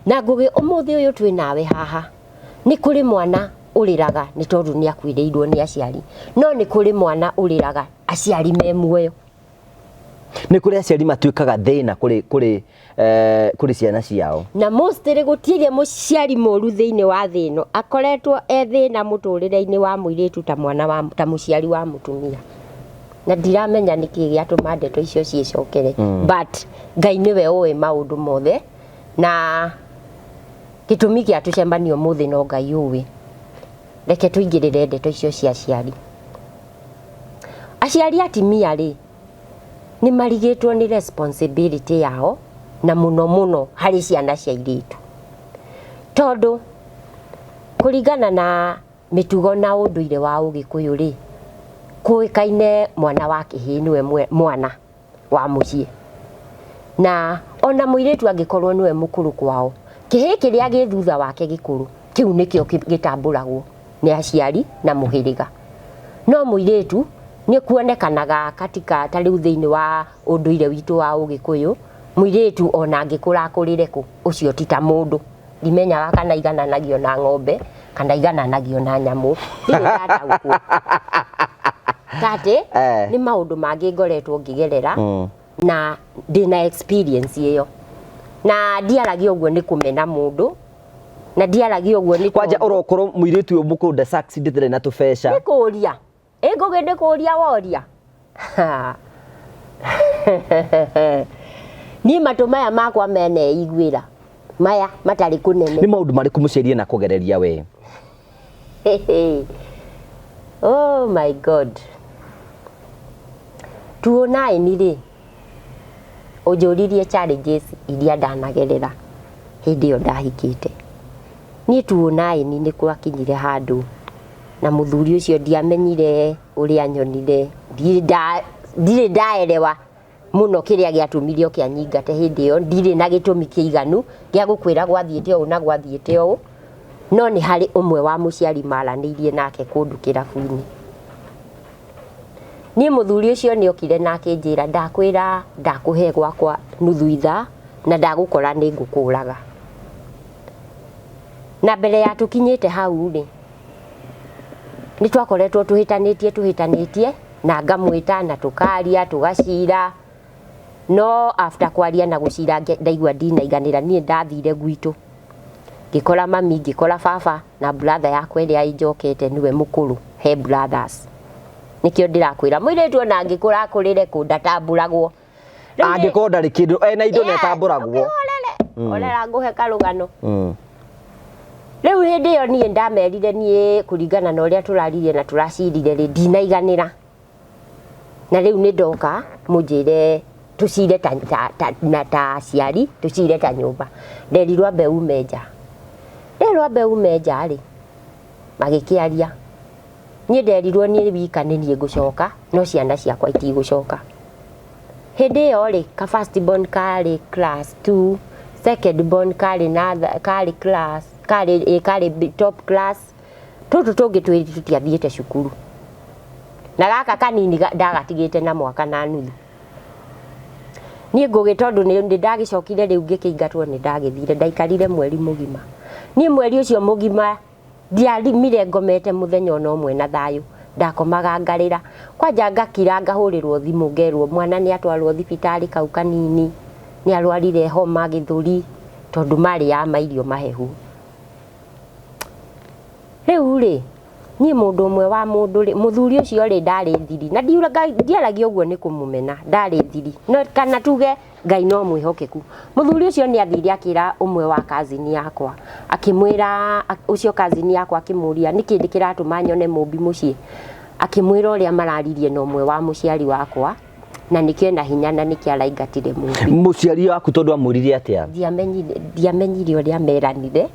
Na Ngũgĩ, ũmũthĩ ũyũ twĩ nawe haha, nĩ kũrĩ mwana ũrĩraga nĩ tondũ nĩ akuĩrĩirwo nĩ aciari, no nĩ kũrĩ mwana ũrĩraga aciari me muoyo. Nĩ kũrĩ aciari matuĩkaga thĩna kũrĩ ciana ciao. Na mostly gũtirĩ mũciari mũru thĩinĩ wa thĩ ĩno akoretwo e thĩna mũtũrĩre-inĩ wa mũirĩtu ta mwana wa ta mũciari wa mũtumia. Na ndiramenya nĩkĩ gĩatũma ndeto icio ciĩcokere, but Ngai nĩwe ũĩ maũndũ mothe, na gĩtũmi gĩa tũcemanie ũmũthĩ no Ngai ũĩ. Reke tũingĩrĩre ndeto icio cia aciari. Aciari atimia rĩ, nĩ marigĩtwo nĩ responsibility yao, na mũno mũno harĩ ciana cia airĩtu, tondũ kũringana na mĩtugo na ũndũire wa Ũgĩkũyũ rĩ, kũĩkaine mwana wa kĩhĩĩ nĩwe mwana wa mũciĩ, na ona mũirĩtu angĩkorwo nĩwe mũkũrũ kwao, kĩhĩĩ kĩrĩa gĩ thutha wake gĩkũrũ kĩu nĩkĩo gĩtambũragwo nĩ aciari na mũhĩrĩga. No mũirĩtu nĩ kuonekanaga katika ta rĩu thĩinĩ wa ũndũire witũ wa Ũgĩkũyũ, mũirĩtu ona angĩkũra akũrĩre kũ, ũcio ti ta mũndũ. Ndimenyaga kana igananagio na ng'ombe kana igananagio na nyamũ, ndirĩ ndataũkwo tatĩ. Nĩ maũndũ mangĩ ngoretwo ngĩgerera na ndĩna experience ĩyo, na ndiaragia ũguo nĩ kũmena mũndũ, na ndiaragia ũguo nĩ Kwanja ũrokorwo mũirĩtu ũyũ mũkũrũ nda succeed ndarĩ na tũbeca. Nĩ kũria ĩ Ngũgĩ, nĩ kũria woria. Niĩ matũ maya makwa meneiguĩra maya matarĩ kũnene. Nĩ maũndũ marĩkũ mũciari ena kũgereria we? Oh my God, 2009 rĩ, ũnjũririe challenges iria ndanagerera hĩndĩ ĩyo ndahikĩte. Niĩ 2009 nĩ gwakinyire handũ na mũthuri ũcio ndiamenyire ũrĩa nyonire, ndirĩ ndaerewa mũno kĩrĩa gĩatũmire oke anyingate hĩndĩ ĩyo. Ndirĩ na gĩtũmi kĩiganu gĩa gũkwĩra gwathiĩte ũũ na gwathiĩte ũũ, no nĩ harĩ ũmwe wa mũciari maranĩirie nake kũndũ kĩrabu-inĩ. Niĩ mũthuri ũcio nĩ okire na akĩnjĩra, "Ndakwĩra ndakũhe gwakwa nuthu ithaa na ndagũkora nĩ ngũkũraga." Na mbere ya tũkinyĩte hau rĩ, nĩ twakoretwo tũhĩtanĩtie tũhĩtanĩtie, na ngamwĩta na tũkaria tũgacira, no after kwaria na gũcira ndaigua ndinaiganĩra. Niĩ ndathire gwitũ, ngĩkora mami, ngĩkora baba na brother yakwa ĩrĩa ĩnjokete, nĩwe mũkũrũ he brothers. Nĩkĩo ndĩrakwĩra mũirĩtu ona angĩkũra akũrĩre kũ, ndatambũragwo. Rĩu Angĩkorwo ndarĩ kĩndũ ena indo, nĩ atambũragwo. Ũkĩhorere horera, ngũhe karũgano. Rĩu hĩndĩ ĩyo niĩ ndamerire, niĩ kũringana na ũrĩa tũraririe na tũracirire rĩ, ndinaiganĩra, na rĩu nĩ ndoka mũnjĩre tũcire ta, ta aciari, tũcire ta nyũmba. Nderirwo ambe ume nja. Nderwo ambe ume nja rĩ, magĩkĩaria. Niĩ nderirwo niĩ wika nĩ niĩ ngũcoka, no ciana ciakwa itigũcoka. Hĩndĩ ĩyo rĩ, ka first born karĩ class 2, second born karĩ na karĩ class karĩ ĩ, karĩ top class. Tũtũ tũngĩ twĩrĩ tũtiathiĩte cukuru, na gaka kanini ndagatigĩte na mwaka na nuthu. Niĩ Ngũgĩ, tondũ nĩ ndagĩcokire rĩu ngĩkĩingatwo, nĩ ndagĩthire ndaikarire mweri mũgima. Niĩ mweri ũcio mũgima ndiarimire ngomete mũthenya ona ũmwe na thayũ. Ndakomaga ngarĩra, kwanja ngakira, ngahũrĩrwo thimũ, ngerwo mwana nĩ atwarwo thibitarĩ, kau kanini nĩ arwarire homa gĩthũri tondũ marĩaga mairio mahehu. Rĩu rĩ, niĩ mũndũ ũmwe wa mũndũ rĩ, mũthuri ũcio rĩ, ndarĩ thiri, na ndiaragia ũguo nĩ kũmũmena, ndarĩ thiri, no kana tuge Ngai no mwĩhokeku. Mũthuri ũcio nĩ athire akĩra ũmwe wa cousin yakwa, akĩmwĩra ũcio cousin yakwa akĩmũria nĩkĩ kĩratũma nyone Mũmbi mũciĩ, akĩmwĩra ũrĩa mararirie na ũmwe wa mũciari wakwa, na nĩkĩo ena hinya na nĩkĩo araingatire Mũmbi. Mũciari waku tondũ amwĩrire atĩa? Ndiamenyire ũrĩa meranire,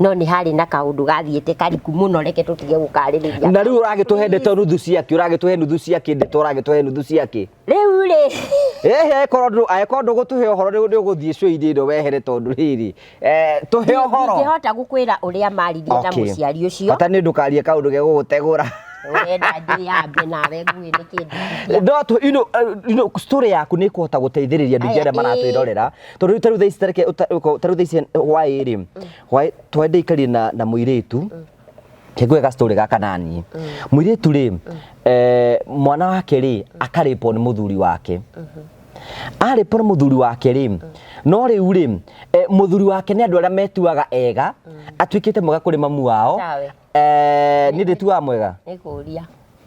no nĩ harĩ na kaũndũ gathiĩte kariku mũno, reke tũtige gũkarĩrĩria. Na rĩu ũragĩtũhe ndeto nuthu ciake, ũragĩtũhe nuthu ciake, ndeto ũragĩtũhe nuthu ciake? Rĩu rĩ, Ehe, angĩkorwo ndũgũtũhe ũhoro, nĩ ũgũthiĩ cũi-inĩ ĩno wehere, tondũ rĩrĩ tũhe ũhoro. Ndingĩhota gũkwĩra ũrĩa maririe na mũciari ũcio. Bata nĩ ndũkarie kaũndũ gegũgũtegũra. Ũrenda ndĩyambe nawe ngui nĩ kĩndũ. No tu you know, story yaku nĩ ĩkũhota gũteithĩrĩria andũ aingĩ Aya, arĩa maratwĩrorera, tondũ rĩu tarĩu thaa ici tareke tarĩu thaa ici hwaĩ rĩ, hwaĩ twaĩ ndĩikarie na mũirĩtu kĩngũe ga story gaka nani mũirĩtu rĩ, mwana wake rĩ akarĩpwo nĩ mũthuri wake, arĩpwo nĩ mũthuri wake rĩ, no rĩu rĩ, mũthuri wake nĩ andũ arĩa metuaga ega, atuĩkĩte mwega kũrĩ mamu wao. Tawe. Niĩ ndĩtuaga mwega. Nĩ kũria.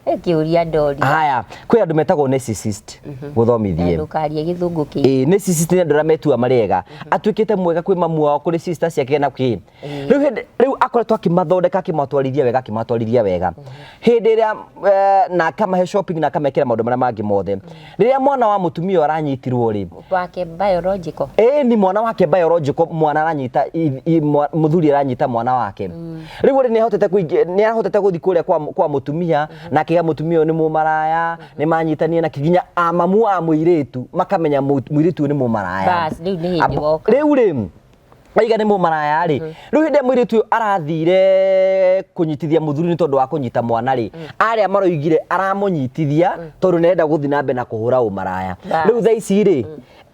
Nĩ kĩũria ndoria. Haya, kwĩ andũ metagwo narcissist, gũthomithie. Ndũkarie gĩthũngũ kĩingĩ. Ĩĩ, narcissist nĩ andũ arĩa metua marĩ ega, atuĩkĩte mwega kwĩ mamu wao, kũrĩ sister ciake na kĩ. Rĩu hĩndĩ rĩu akoretwo akĩmathondeka, akĩmatwarithia wega, akĩmatwarithia wega, hĩndĩ ĩrĩa na akamahe shopping na akamekĩra maũndũ marĩa mangĩ mothe, rĩrĩa mwana wa mũtumia ũyũ aranyitirwo rĩ, Wake biological. Ĩĩ, ni mwana wake biological, mwana aranyita mũthuri aranyita mwana wake. Rĩu rĩ, nĩ ahotete gũthiĩ kũrĩa kwa mũtumia na akĩga mũtumia ũyũ nĩ mũmaraya, nĩ manyitanie na kinya a mamu wa mũirĩtu makamenya mũirĩtu ũyũ nĩ mũmaraya. Bas, rĩu nĩ hĩndĩ woka. Rĩu rĩ, aiga nĩ mũmaraya rĩ, rĩu hĩndĩ ĩrĩa mũirĩtu ũyũ arathire kũnyitithia mũthuri nĩ tondũ wa kũnyita mwana rĩ, arĩa maroigire aramũnyitithia tondũ nĩ arenda gũthiĩ na mbere na kũhũra ũmaraya. Bas. Rĩu thaa ici rĩ,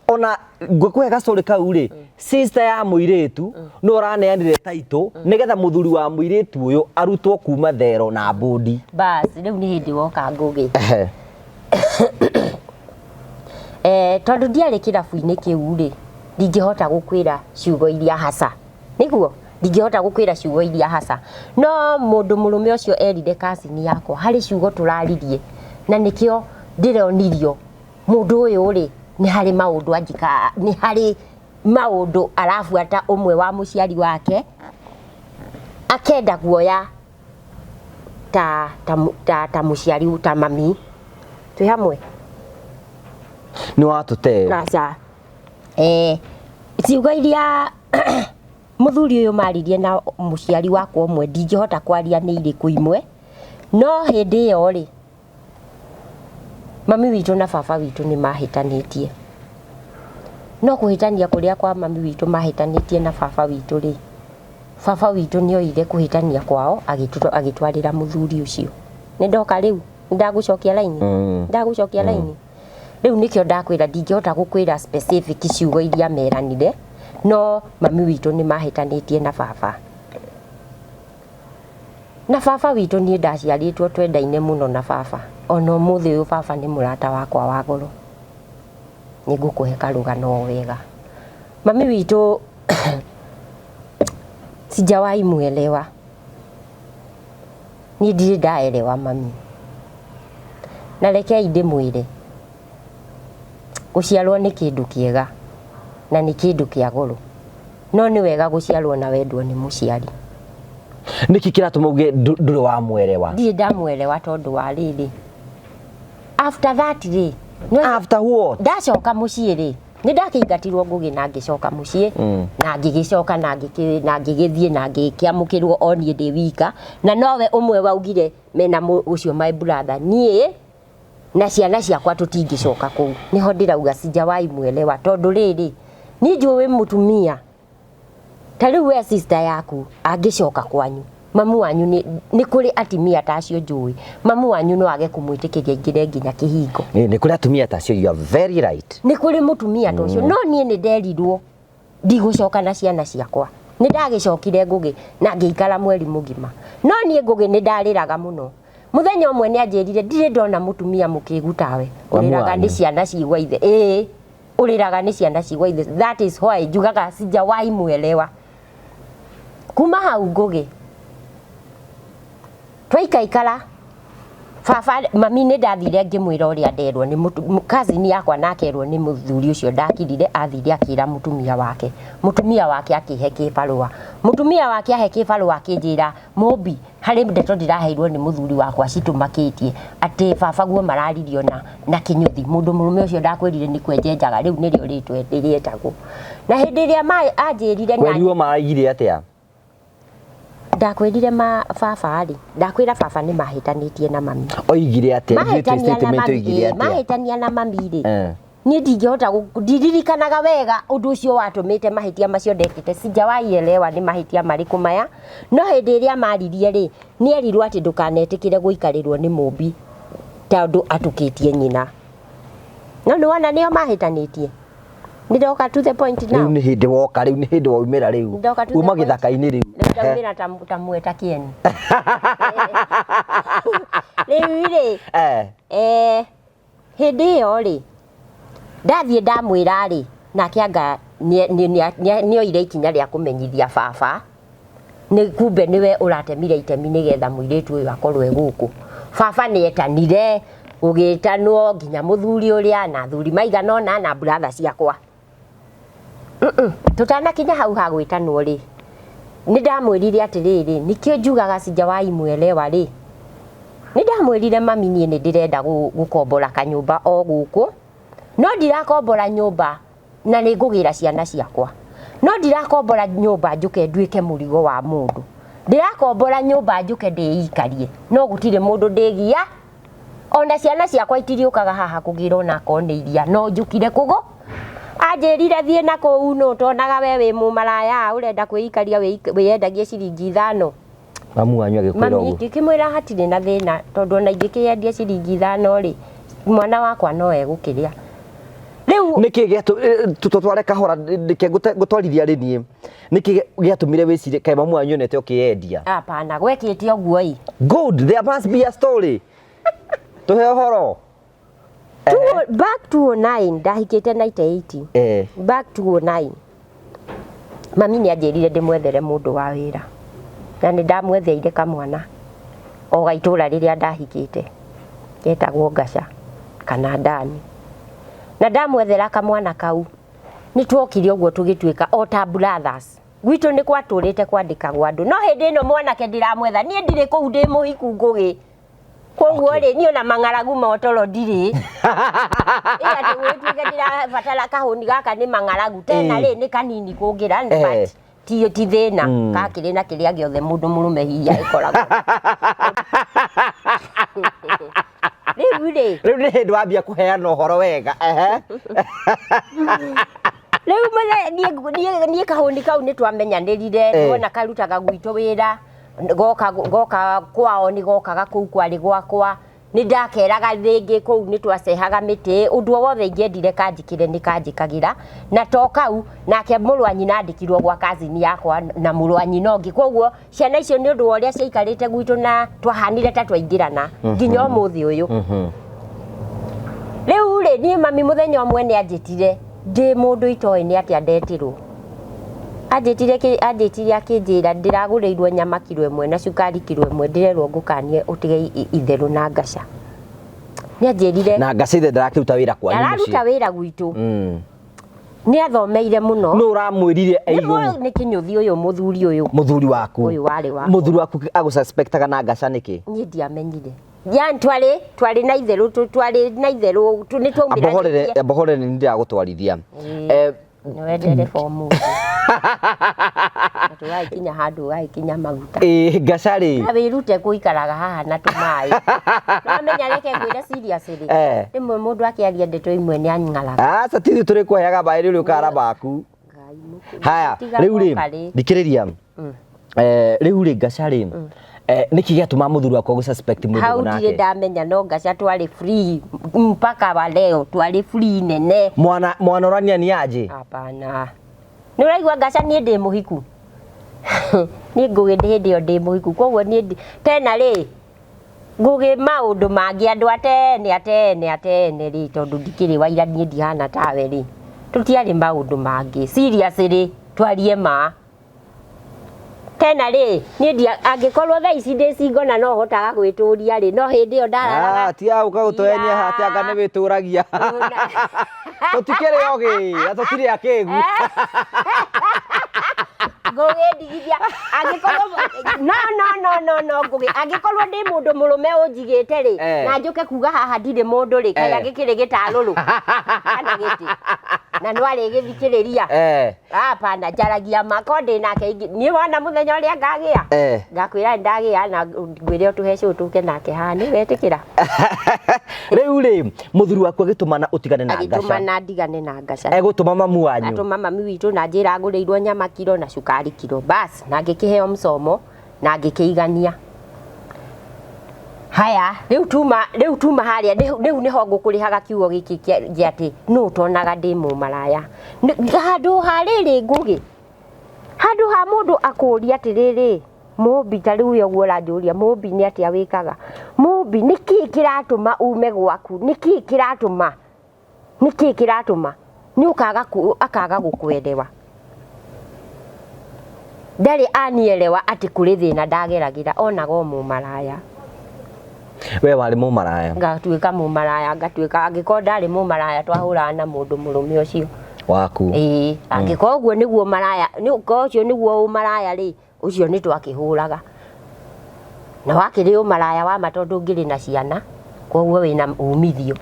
ona ngũkũhe gastory kau rĩ, sister ya mũirĩtu no ũraneanire taitũ nĩgetha mũthuri wa mũirĩtu ũyũ arutwo kuma thero na mbũndi. Bas, rĩu nĩ hĩndĩ woka ngũgĩ. Tondũ ndiarĩ kĩrabu-inĩ kĩu rĩ, ndingĩhota gũkwĩra ciugo iria haca, nĩguo ndingĩhota gũkwĩra ciugo iria haca, no mũndũ mũrũme ũcio erire cousin yakwa harĩ ciugo tũraririe, na nĩkĩo ndĩronirio mũndũ ũyũ rĩ, nĩ harĩ maũndũ anjika, nĩ harĩ maũndũ arabuata ũmwe wa mũciari wake akenda guoya ta mũciari, ta mami twĩ hamwe. Nĩ watũte. Aca. Ciugo iria mũthuri ũyũ maririe na mũciari wakwa ũmwe ndingĩhota kwaria nĩ irĩkũ imwe, no hĩndĩ ĩyo rĩ, mami witũ na baba witũ nĩ mahĩtanĩtie, no kũhĩtania kũrĩa kwa mami witũ mahĩtanĩtie na baba witũ rĩ, baba witũ nĩ oire kũhĩtania kwao agĩtwarĩra mũthuri ũcio. Nĩ ndoka rĩu, nĩ ndagũcokia raini. Ndagũcokia raini rĩu, nĩkĩo ndakwĩra ndingĩhota gũkwĩra specific ciugo iria meranire, no mami witũ nĩ mahĩtanĩtie na baba, na baba witũ niĩ ndaciarĩtwo twendaine mũno na baba. Ona ũmũthĩ ũyũ baba nĩ mũrata wakwa wa goro. Nĩ ngũkũhe karũgano o wega. Mami witũ sijawahi muelewa, niĩ ndirĩ ndaelewa mami, na rekei ndĩmwĩre, gũciarwo nĩ kĩndũ kĩega na nĩ kĩndũ kĩa goro, no nĩ wega gũciarwo na wendwo nĩ mũciari. Nĩkĩ kĩratũma uge ndũrĩ wamwerewa? Ndirĩ ndamwelewa tondũ wa rĩrĩ, after that rĩ, After what? Ndacoka mũciĩ rĩ, nĩ ndakĩingatirwo ngũgĩ na ngĩcoka mũciĩ, na ngĩgĩcoka na ngĩgĩthiĩ na ngĩkĩamũkĩrwo o niĩ ndĩ wika, na nowe ũmwe waugire mena ũcio my brother, niĩ na ciana ciakwa tũtingĩcoka kũu. Nĩho ndĩrauga sijawahi mwelewa, tondũ rĩrĩ, niĩ njũĩ mũtumia ta rĩu we sister yaku angĩcoka kwanyu, mamu wanyu nĩ kũrĩ atimia ta acio njũĩ, mamu wanyu no age kũmwĩtĩkĩria aingĩre nginya kĩhingo. Nĩ kũrĩ atumia ta acio, you are very right. Nĩ kũrĩ mũtumia ta ũcio, no niĩ nĩ nderirwo ndigũcoka na ciana ciakwa. Nĩ ndagĩcokire ngũgĩ na ngĩikara mweri mũgima, no niĩ ngũgĩ nĩ ndarĩraga mũno. Mũthenya ũmwe nĩ anjĩrire, ndirĩ ndona mũtumia mũkĩgu tawe, Mamu ũrĩraga wanyu. nĩ ciana cigwa ithe. Ĩĩ, ũrĩraga nĩ ciana cigwa ithe. That is why njugaga sijawahi mwelewa. Kuma hau ngũgĩ twaikaikara, baba mami nĩ ndathire ngĩmwĩra ũrĩa nderwo nĩ cousin yakwa, na akerwo nĩ mũthuri ũcio ndakirire, athire akĩra mũtumia wake, mũtumia wake akĩhe kĩbarũa, mũtumia wake ahe kĩbarũa akĩnjĩra, Mũmbi, harĩ ndeto ndĩraheirwo nĩ mũthuri wakwa citũmakĩtie atĩ baba guo mararirio na kĩnyũthi, mũndũ mũrũme ũcio ndakwĩrire nĩ kwenjenjaga, rĩu nĩrĩo rĩtwa rĩetagwo. Na hĩndĩ ĩrĩa anjĩrire na Werirwo maraigire atĩa? Ndakwĩrire ma baba rĩ, ndakwĩra baba nĩ mahĩtanĩtie na mami. Oigire atĩa? Ithuĩ twĩ Mahĩtania na statement mami oigire ĩĩ, atĩa? Mahĩtania na mami rĩ, Niĩ ndingĩhota ndiririkanaga wega ũndũ ũcio watũmĩte mahĩtia macio ndekĩte, sijawahi elewa nĩ mahĩtia marĩkũ maya. No hĩndĩ ĩrĩa maririe rĩ, nĩ erirwo atĩ ndũkanetĩkĩre gũikarĩrwo nĩ Mũmbi tondũ atũkĩtie nyina. No nĩ wona nĩo mahĩtanĩtie. Nĩ ndoka to the point Rĩu now. nĩ hĩndĩ woka, rĩu nĩ hĩndĩ waumĩra rĩu. Ndoka to the Uma point. gĩthaka-inĩ rĩu. Rĩu ndaumĩra ta mweta kĩeni. Rĩu rĩ, hĩndĩ ĩyo rĩ, ndathiĩ ndamwĩra rĩ, nake anga nĩoire ikinya rĩa kũmenyithia baba, nĩ kumbe nĩwe ũratemire itemi nĩgetha mũirĩtu ũyũ akorwo e gũkũ. Baba nĩetanire, gũgĩtanwo nginya mũthuri ũrĩa na athuri maigana ũna na brother ciakwa. Tũtanakinya hau ha gwĩtanwo rĩ, nĩ ndamwĩrire atĩrĩrĩ, nĩkĩo njugaga sijawahi mwelewa rĩ, nĩ ndamwĩrire mami niĩ nĩ ndĩrenda gũkombora kanyũmba o gũkũ, no ndirakombora nyũmba na nĩ ngũgĩra ciana ciakwa. No ndirakombora nyũmba njũke nduĩke mũrigo wa mũndũ. Ndĩrakombora nyũmba njũke ndĩikarie, no gũtirĩ mũndũ ndĩgia. Ona ciana ciakwa itiriũkaga haha kũgĩra ona akorwo nĩ iria, no njũkire kũgũ. Anjĩrire thiĩ na kũu, nũ ũtonaga we wĩ mũmaraya, ũrenda kwĩikaria wĩendagie ciringi 5. Mamu wanyu agĩkwĩra Mami, ũguo? ngĩkĩmwĩra hatirĩ na thĩna, tondũ ona ingĩkĩendia ciringi 5 rĩ, mwana wakwa no egũkĩrĩa. Rĩu Nĩkĩ tũtware kahora, nĩkĩ ngũtwarithia rĩ niĩ? Nĩkĩ gĩatũmire wĩcirie kaĩ mamu wanyu onete ũkĩendia? Hapana, gwekĩte ũguo ĩ. Good, there must be a story. Tũhe ũhoro. Back 209, ndahikĩte 98. Back 209. Mami nĩ anjĩrire ndĩmwethere mũndũ wa wĩra. Na nĩ ndamwetheire kamwana o ga itũra rĩrĩa ndahikĩte. Getagwo Ngaca kana Ndani. Na ndamwethera kamwana kau, nĩ twokire ũguo tũgĩtuĩka o ta brothers. Gwitũ nĩ gwatũrĩte kwandĩkagwo andũ. No hĩndĩ ĩno mwanake ndĩramwetha, niĩ ndirĩ kũu ndĩ mũhiku Ngũgĩ. Koguo rĩ, niĩ ona mang'aragu ma ũtoro ndirĩ. Ĩ atĩ gũgĩtuĩke ndĩrabatara kahũni gaka nĩ mang'aragu. Tena rĩ, nĩ kanini kũngĩra, but ti thĩna. Gakĩrĩ na kĩrĩa gĩothe mũndũ mũrũme hihi agĩkoragwo. Rĩu rĩ. Rĩu nĩ hĩndĩ wambia kũheana ũhoro wega. Rĩu niĩ kahũni kau nĩ twamenyanĩrire, wona karutaga gwitũ wĩra, goka kwao nĩ gokaga kũu kwarĩ gwakwa. Nĩ ndakeraga rĩngĩ kũu nĩ twacehaga mĩtĩ, ũndũ o wothe ingĩendire kanjĩkĩre nĩ kanjĩkagĩra. Na to kau, nake mũrũ wa nyina andĩkirwo gwa cousin yakwa na mũrũ wa nyina ũngĩ. Koguo ciana icio nĩ ũndũ wa ũrĩa ciaikarĩte gwitũ na twahanire ta twaingĩrana nginya ũmũthĩ ũyũ. Rĩu rĩ, niĩ mami mũthenya ũmwe nĩ anjĩtire, ndĩ mũndũ itoĩ nĩ atĩa ndetirwo. Anjĩtire akĩnjĩra ndĩragũrĩirwo nyama kiro ĩmwe na cukari kiro ĩmwe, ndĩrerwo ngũkanie ũtige itherũ na ngaca. Nĩ anjĩrire Na ngaca ithe ndarakĩruta wĩra kwanyu mũciĩ. Araruta wĩra gwitũ. Nĩ athomeire mũno. Nũ ũramwĩrire aigũ? Nĩ kĩnyũthi ũyũ mũthuri ũyũ. Mũthuri waku. Ũyũ warĩ wakwa. Mũthuri waku agũsuspectaga na ngaca nĩkĩ? Niĩ ndiamenyire. Yani twarĩ na itherũ, twarĩ na itherũ, nĩ twaumĩranĩtie. Ambohorere, ambohorere nĩ ndĩragũtwarithia. Nĩ wendere bomu. Tũgagĩkinya handũ ũgagĩkinya maguta. Ngaca rĩ. Na wĩrute gũikaraga haha na tũmaĩ. Nĩwamenya reke ngwĩre seriously. Rĩmwe mũndũ akĩaria ndeto imwe nĩ ang'araga. Aca ti ithuĩ tũrĩkũheaga maĩ rĩu ũkara maku. Ngai mũkũrũ. Haya, Tiga rĩu rĩ, gũka rĩ. thikĩrĩria. Rĩu rĩ ngaca rĩ, nĩkĩ gĩatũma mũthuri wakwa gũ-suspect mũndũ Hau nake? ndirĩ ndamenya, no ngaca twarĩ free mpaka wa leo, twarĩ free nene. Mwana ũrania ni aje? Hapana. Nĩ ũraigua ngaca niĩ ndĩ mũhiku? Niĩ Ngũgĩ hĩndĩ ĩyo ndĩ mũhiku, koguo niĩ tena rĩ, Ngũgĩ maũndũ mangĩ andũ atene, atene, atene rĩ, tondũ ndikĩrĩ wa ira niĩ ndihana tawe rĩ, tũtiarĩ maũndũ mangĩ. Serious rĩ, twarie ma. Tena rĩ, niĩ angĩkorwo thaa ici ndĩ single na no hotaga gwĩtũria rĩ, no hĩndĩ ĩyo ndararaga. Tiga gũka gũtũhenia haha, atĩ anga nĩ wĩtũragia. Tũtikĩrĩ ogĩ, na tũtirĩ akĩgu. Ngũgĩ ndigithia angĩkorwo no no no no no Ngũgĩ, angĩkorwo ndĩ mũndũ mũrũme ũnjigĩte rĩ, na njũke kuga haha ndirĩ mũndũ rĩ, kaĩ agĩkĩrĩ gĩtarũrũ kana gĩtĩ na no arĩgĩthikĩrĩria? Hapana, njaragia ma ko ndĩ nake niĩ wona mũthenya ũrĩa ngagĩa, ngakwĩra nĩ ndagĩa na ngwĩre ũtũhe cũũ tũke nake haha, nĩ wetĩkĩra? Rĩu rĩ, mũthuri waku agĩtũmana ũtigane na Ngaca? Agĩtũmana ndigane na Ngaca. Egũtũma mamu wanyu? Atũma mami witũ na njĩra ngũrĩirwo nyama kiro na cukari kiro, bas, na ngĩkĩheo mcomo na ngĩkĩigania. Haya, rĩu tuma harĩa rĩu nĩho ngũkũrĩhaga kiugo gĩkĩ kĩa atĩ nũ ũtonaga ndĩ mũmaraya. Handũ ha rĩrĩ, Ngũgĩ, handũ ha mũndũ akũria atĩrĩrĩ, Mũmbi, ta rĩu we ũguo ũranjũria, Mũmbi, nĩ atĩa wĩkaga? Mũmbi, nĩ kĩĩ kĩratũma ume gwaku? Nĩ kĩĩ kĩratũma, nĩ kĩĩ kĩratũma nĩ ũkaga akaga gũkwendewa? Ndarĩ anielewa atĩ kũrĩ thĩna ndageragĩra, onaga o mũmaraya. We warĩ mũmaraya? Ngatuĩka mũmaraya, ngatuĩka angĩkorwo ndarĩ mũmaraya, twahũraga na mũndũ mũrũme ũcio waku. Ĩĩ, angĩkorwo ũguo nĩguo maraya, nĩ ũcio nĩguo ũmaraya rĩ, ũcio nĩ twakĩhũraga na wakĩrĩ ũmaraya wa ma, tondũ ngĩrĩ na ciana, koguo wĩna umithio.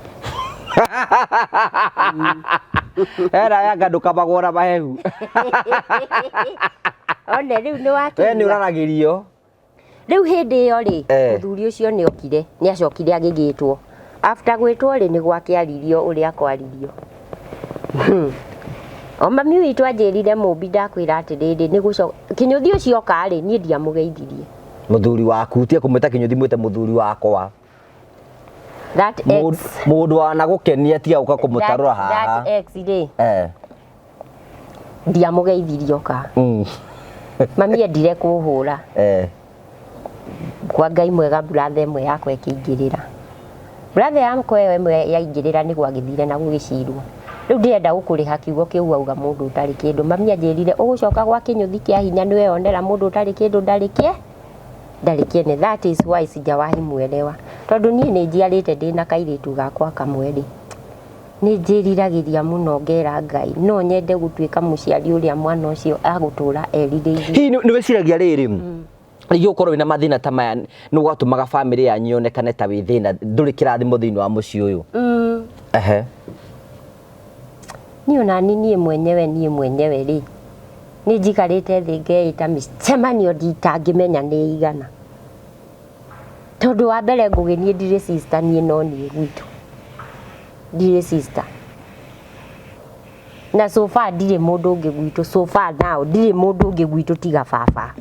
Era yanga ndũkamagwo na mahehu. One rĩu nĩ We nĩ wakĩigua. Ũraragĩrio. Rĩu hĩndĩ ĩyo rĩ, mũthuri ũcio nĩ okire, nĩ acokire agĩgĩtwo. After gwĩtwo rĩ, nĩ gwakĩaririo ũrĩa kwaririo. O mami witũ anjĩrire, "Mũmbi, ndakwĩra atĩrĩrĩ, nĩ gũcoka kĩnyũthi ũcio oka rĩ, niĩ ndiamũgeithirie." Mũthuri waku, tiga kũmwĩta kĩnyũthi, mwĩte mũthuri wakwa. That ex. Mũndũ wanagũkenia, tiga gũka kũmũtarũra haha. That ex rĩ, ndiamũgeithirie oka. Mami endire kũhũra. Kwa Ngai mwega, brother ĩmwe yakwa ĩkĩingĩrĩra. Brother yakwa ĩyo ĩmwe yaingĩrĩra, nĩ gwagĩthire na gũgĩcirwo. Rĩu ndĩrenda gũkũrĩha kiugo kĩu wauga, mũndũ ũtarĩ kĩndũ. Mami anjĩrire, "Ũgũcoka gwa kĩnyũthi kĩa hinya, nĩ weyonera mũndũ ũtarĩ kĩndũ ndarĩ kĩe ndarĩ kĩene." That is why sijawahi mwelewa, tondũ niĩ nĩ njiarĩte, ndĩna kairĩtu gakwa kamwe rĩ, nĩ njĩriragĩria mũno, ngera Ngai no nyende gũtuĩka mũciari ũrĩa mwana ũcio agũtũra erirĩirie. Hihi nĩ wĩciragia rĩrĩ, rĩngĩ gũkorwo wĩna mathĩna ta maya nĩ gwatũmaga bamĩrĩ yanyu yonekane ta wĩ thĩna, ndũrĩ kĩrathimo thĩinĩ wa mũciĩ ũyũ? Ehe. Niĩ onani niĩ mwenyewe rĩ, nĩ njikarĩte thĩ ngeĩta mĩcemanio nditangĩmenya nĩ igana, tondũ wa mbere, Ngũgĩ, niĩ ndirĩ sister, niĩ no niĩ gwitũ ndirĩ sister, na so far ndirĩ mũndũ ũngĩ gwitũ. So far now ndirĩ mũndũ ũngĩ gwitũ tiga baba,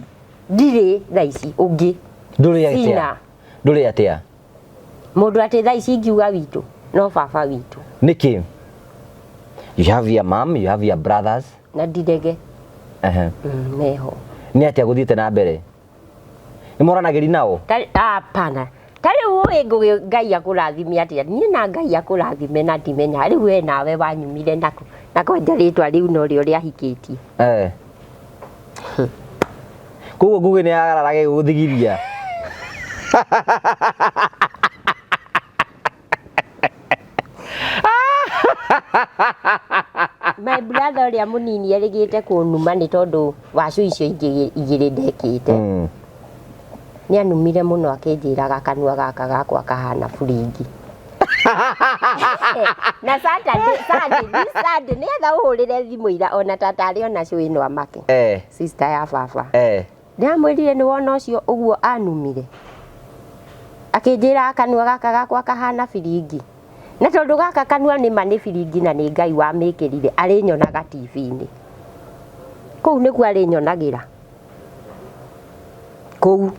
ndirĩ thaa ici ũngĩ. Ndũrĩ atĩa? Sina. Ndũrĩ atĩa? Mũndũ atĩ thaa ici ingiuga witũ no baba witũ. Nĩkĩ? You have your mom, you have your brothers. Na ndirege. Meho. Nĩ atĩa gũthiĩte na mbere? Nĩ moranagĩri nao? Hapana, ta rĩu ũĩ, Ngũgĩ, Ngai akũrathime atĩa, niĩ na Ngai akũrathime na ndimenya rĩu we nawe wanyumire naku na kwanja rĩtwa rĩu norĩo rĩahikĩtie. Koguo Ngũgĩ nĩ agararaga gũthigiria. My brother ũrĩa mũnini erĩgĩte kũnuma nĩ tondũ wa cũ icio ingĩ igĩrĩ ndekĩte. Nĩ anumire mũno, akĩnjĩraga kanua gaka gakwa kahana buringi. Na Saturday, Sunday, this Sunday nĩgetha ũhũrĩre thimũ ira ona tata arĩ ona cũ ĩno amake. Sister ya baba. Ndĩramwĩrire, nĩ wona ũcio ũguo anumire akĩnjĩra kanua gaka gakwa kahana biringi, na tondũ gaka kanua nĩma nĩ biringi na nĩ Ngai wamĩkĩrire, arĩnyonaga TV-inĩ kũu, nĩkuo arĩnyonagĩra, kũu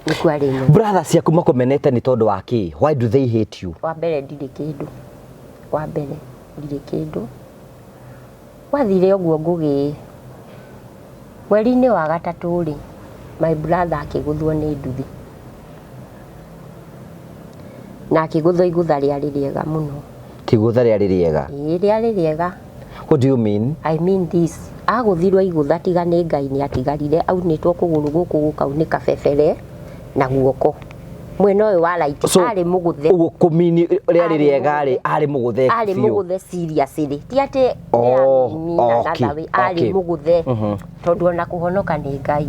nĩkuo arĩnyonaga. Brother ciaku makũmenete nĩ tondũ wa kĩ? Why do they hate you? Wa mbere ndirĩ kĩndũ, wa mbere ndirĩ kĩndũ. Wathire ũguo, Ngũgĩ, mweri-inĩ wa gatatũ rĩ, my brother akĩgũthwo nĩ nduthi na akĩgũthwo igũtha rĩarĩ rĩega mũno. Ti igũtha rĩarĩ rĩega? Ĩĩ, rĩarĩ rĩega. What do you mean? I mean this, agũthirwo igũtha, tiga nĩ Ngai nĩ atigarire, aunĩtwo kũgũrũ gũkũ gũkaunĩka bebere na guoko. Mwena ũyũ wa right. So, Arĩ mũgũthe. Ũguo kũmini rĩarĩ Arĩ rĩega rĩ, mũgũthe. arĩ mũgũthe Arĩ biũ. mũgũthe seriously, ti atĩ Oh, nĩamina okay, nathawe, arĩ mũgũthe, tondũ ona kũhonoka nĩ Ngai.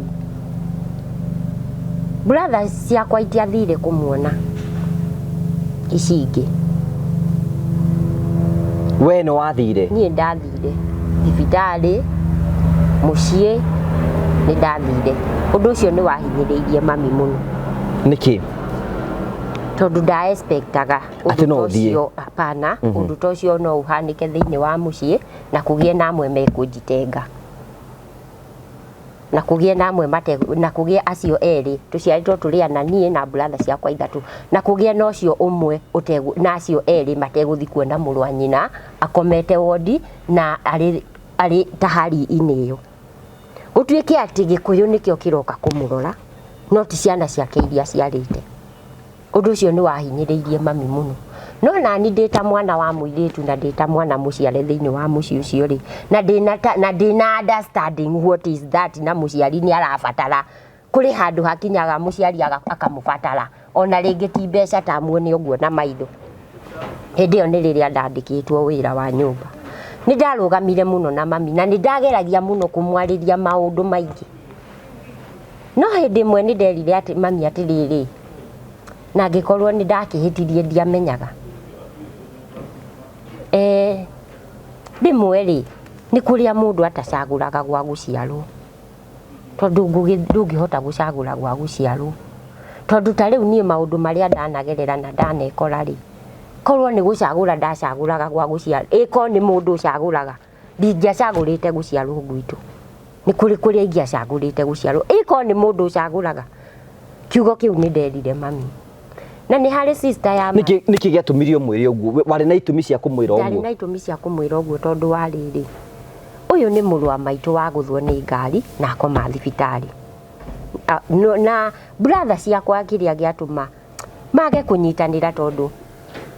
Brother ciakwa itiathire kũmuona, ici ingĩ. We nĩ wathire? Niĩ ndathire thibitarĩ, mũciĩ nĩ ndathire. Ũndũ ũcio nĩ wahinyĩrĩirie mami mũno. Nĩkĩ? Tondũ nda expectaga Atĩ ũndũ no ta ũthiĩ. ũcio. Hapana, ũndũ ta ũcio no ũhanĩke thĩinĩ wa mũciĩ na kũgĩe na amwe mekũnjitenga na kũgĩe na amwe mate na kũgĩe acio erĩ tũciarĩtwo tũrĩ ana, niĩ na brother ciakwa ithatũ, na kũgĩe na ũcio ũmwe ũtegũ na acio erĩ mategũthi kuona mũrũ wa nyina akomete wodi na arĩ ta hali-inĩ ĩyo, gũtuĩke atĩ Gĩkũyũ nĩkĩo kĩroka kũmũrora no ti ciana ciake iria aciarĩte. Ũndũ ũcio nĩ wahinyĩrĩirie mami mũno, no nani ndĩ ta mwana wa mũirĩtu na ndĩ ta mwana mũciare thĩinĩ wa mũciĩ ũcio rĩ, na ndĩna understanding what is that, na mũciari nĩ arabatara, kũrĩ handũ hakinyaga mũciari akamũbatara, ona rĩngĩ ti mbeca, ta muone ũguo na maitho. Hĩndĩ ĩyo nĩ rĩrĩa ndandĩkĩtwo wĩra wa nyũmba. Nĩ ndarũgamire mũno na mami na nĩ ndageragia mũno kũmwarĩria maũndũ maingĩ, no hĩndĩ ĩmwe nĩ nderire atĩ mami, atĩrĩrĩ, na angĩkorwo nĩ ndakĩhĩtirie ndiamenyaga, rĩmwe rĩ nĩ kũrĩa mũndũ atacagũraga gwa gũciarwo, tondũ ndũngĩhota gũcagũra gwa gũciarwo, tondũ ta rĩu niĩ maũndũ marĩa ndanagerera na ndanekora rĩ, korwo nĩ gũcagũra ndacagũraga gwa gũciarwo, ĩkorwo nĩ mũndũ ũcagũraga, ndingĩacagũrĩte gũciarwo gwitũ. Nĩ kũrĩ kũrĩa ingĩacagũrĩte gũciarwo, ĩkorwo nĩ mũndũ ũcagũraga. Kiugo kĩu nĩ nderire mami, na nĩ harĩ sister ya Nĩkĩ gĩatũmire ũmwĩre ũguo? Warĩ na itũmi cia kũmwĩra Ndarĩ ũguo? na itũmi cia kũmwĩra ũguo, tondũ wa rĩrĩ, ũyũ nĩ mũrũ wa maitũ wagũthwo nĩ ngari na akoma thibitarĩ. Na brother ciakwa, kĩrĩa gĩatũma mage kũnyitanĩra, tondũ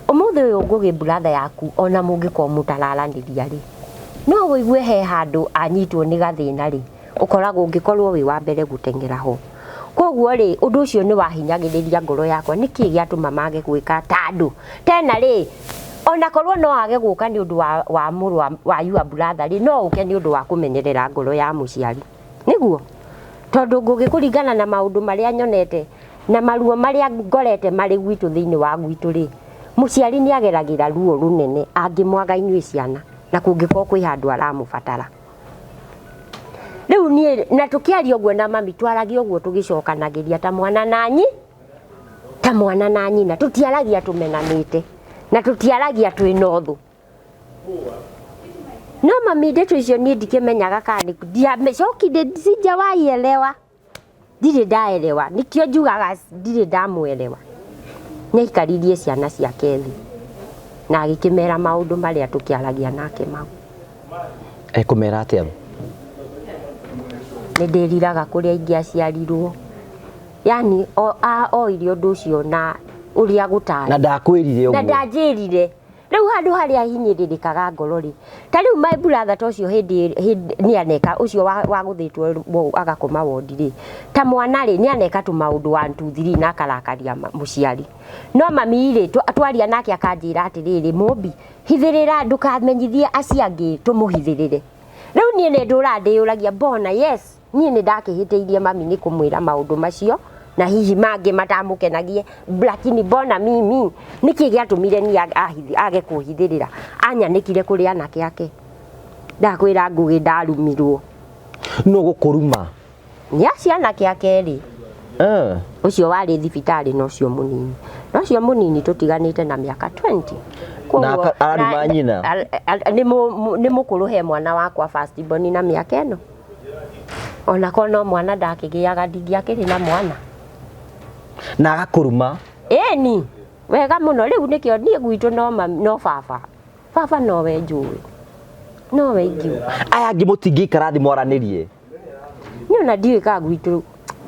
ũmũthĩ ũyũ Ngũgĩ, brother yaku, ona mũngĩkorwo mũtararanĩria rĩ, no ũigue he handũ anyitwo nĩ gathĩna rĩ, ũkoragwo ũngĩkorwo wĩ wa mbere gũteng'era ho. Koguo rĩ, ũndũ ũcio nĩ wahinyagĩrĩria ngoro yakwa, nĩkĩ gĩatũma mage gwĩka ta andũ tena rĩ, ona korwo no age gũka nĩ ũndũ wa mũrũ wa your brother rĩ, no ũke nĩ ũndũ wa kũmenyerera ngoro ya mũciari, nĩguo tondũ Ngũgĩ, kũringana na maũndũ marĩa nyonete na maruo marĩa ngorete marĩ gwitũ, thĩinĩ wa gwitũ rĩ, mũciari nĩ ageragĩra ruo rũnene angĩmwaga inyuĩ ciana na kũngĩkorwo kwĩ handũ aramũbatara. Rĩu niĩ na tũkĩaria ũguo na mami, twaragia ũguo tũgĩcokanagĩria ta mwana na nyi ta mwana na nyina, tũtiaragia tũmenanĩte na tũtiaragia twĩna ũthũ. No mami, ndeto icio niĩ ndikĩmenyaga kana ndiamecokire, sijawahi elewa, ndirĩ ndaelewa, nĩkĩo njugaga ndirĩ ndamwelewa. Nĩ aikaririe ciana ciake thĩ na agĩkĩmera maũndũ marĩa tũkĩaragia nake mau. Ekũmera atĩa? Nĩ ndĩriraga kũrĩa ingĩaciarirwo, yani oire ũndũ ũcio na ũrĩa gũtarĩ. Na ndakwĩrire Na ũguo? Ndanjĩrire. Rĩu handũ harĩa hinyĩrĩrĩkaga ngoro rĩ, ta rĩu my brother ta ũcio, hĩndĩ nĩ aneka ũcio wagũthĩtwo agakoma wondi rĩ, ta mwana rĩ, nĩ aneka tũmaũndũ 1 2 3 na akarakaria mũciari. No mami rĩ, twaria nake akanjĩra atĩrĩrĩ, "Mũmbi, hithĩrĩra, ndũkamenyithie acio angĩ, tũmũhithĩrĩre." Rĩu niĩ nĩ ndũraga ndĩyũragia, mbona? Yes, niĩ nĩ ndakĩhĩtĩirie mami nĩ kũmwĩra maũndũ macio na hihi mangĩ matamũkenagie, lakini mbona mimi, nĩkĩ gĩatũmire niĩ age kũhithĩrĩra, anyanĩkire kũrĩ anake ake? Ndakwĩra Ngũgĩ, ndarumirwo. No gũkũruma? Nĩ acio anake ake erĩ, ũcio warĩ thibitarĩ na ũcio mũnini, na ũcio mũnini tũtiganĩte na mĩaka 20. Na araruma nyina? Nĩ mũkũrũ he mwana wakwa first born na mĩaka ĩno. Ona korwo no mwana ndakĩgĩaga, ndingĩakĩrĩ na mwana. Na agakũruma? Ĩni, wega mũno. Rĩu nĩkĩo niĩ gwitũ no no baba, baba nowe njũĩ, nowe ingiuga. Aya angĩ mũtingĩikara thĩ mwaranĩrie? Niĩ ona ndiũĩ kana gwitũ,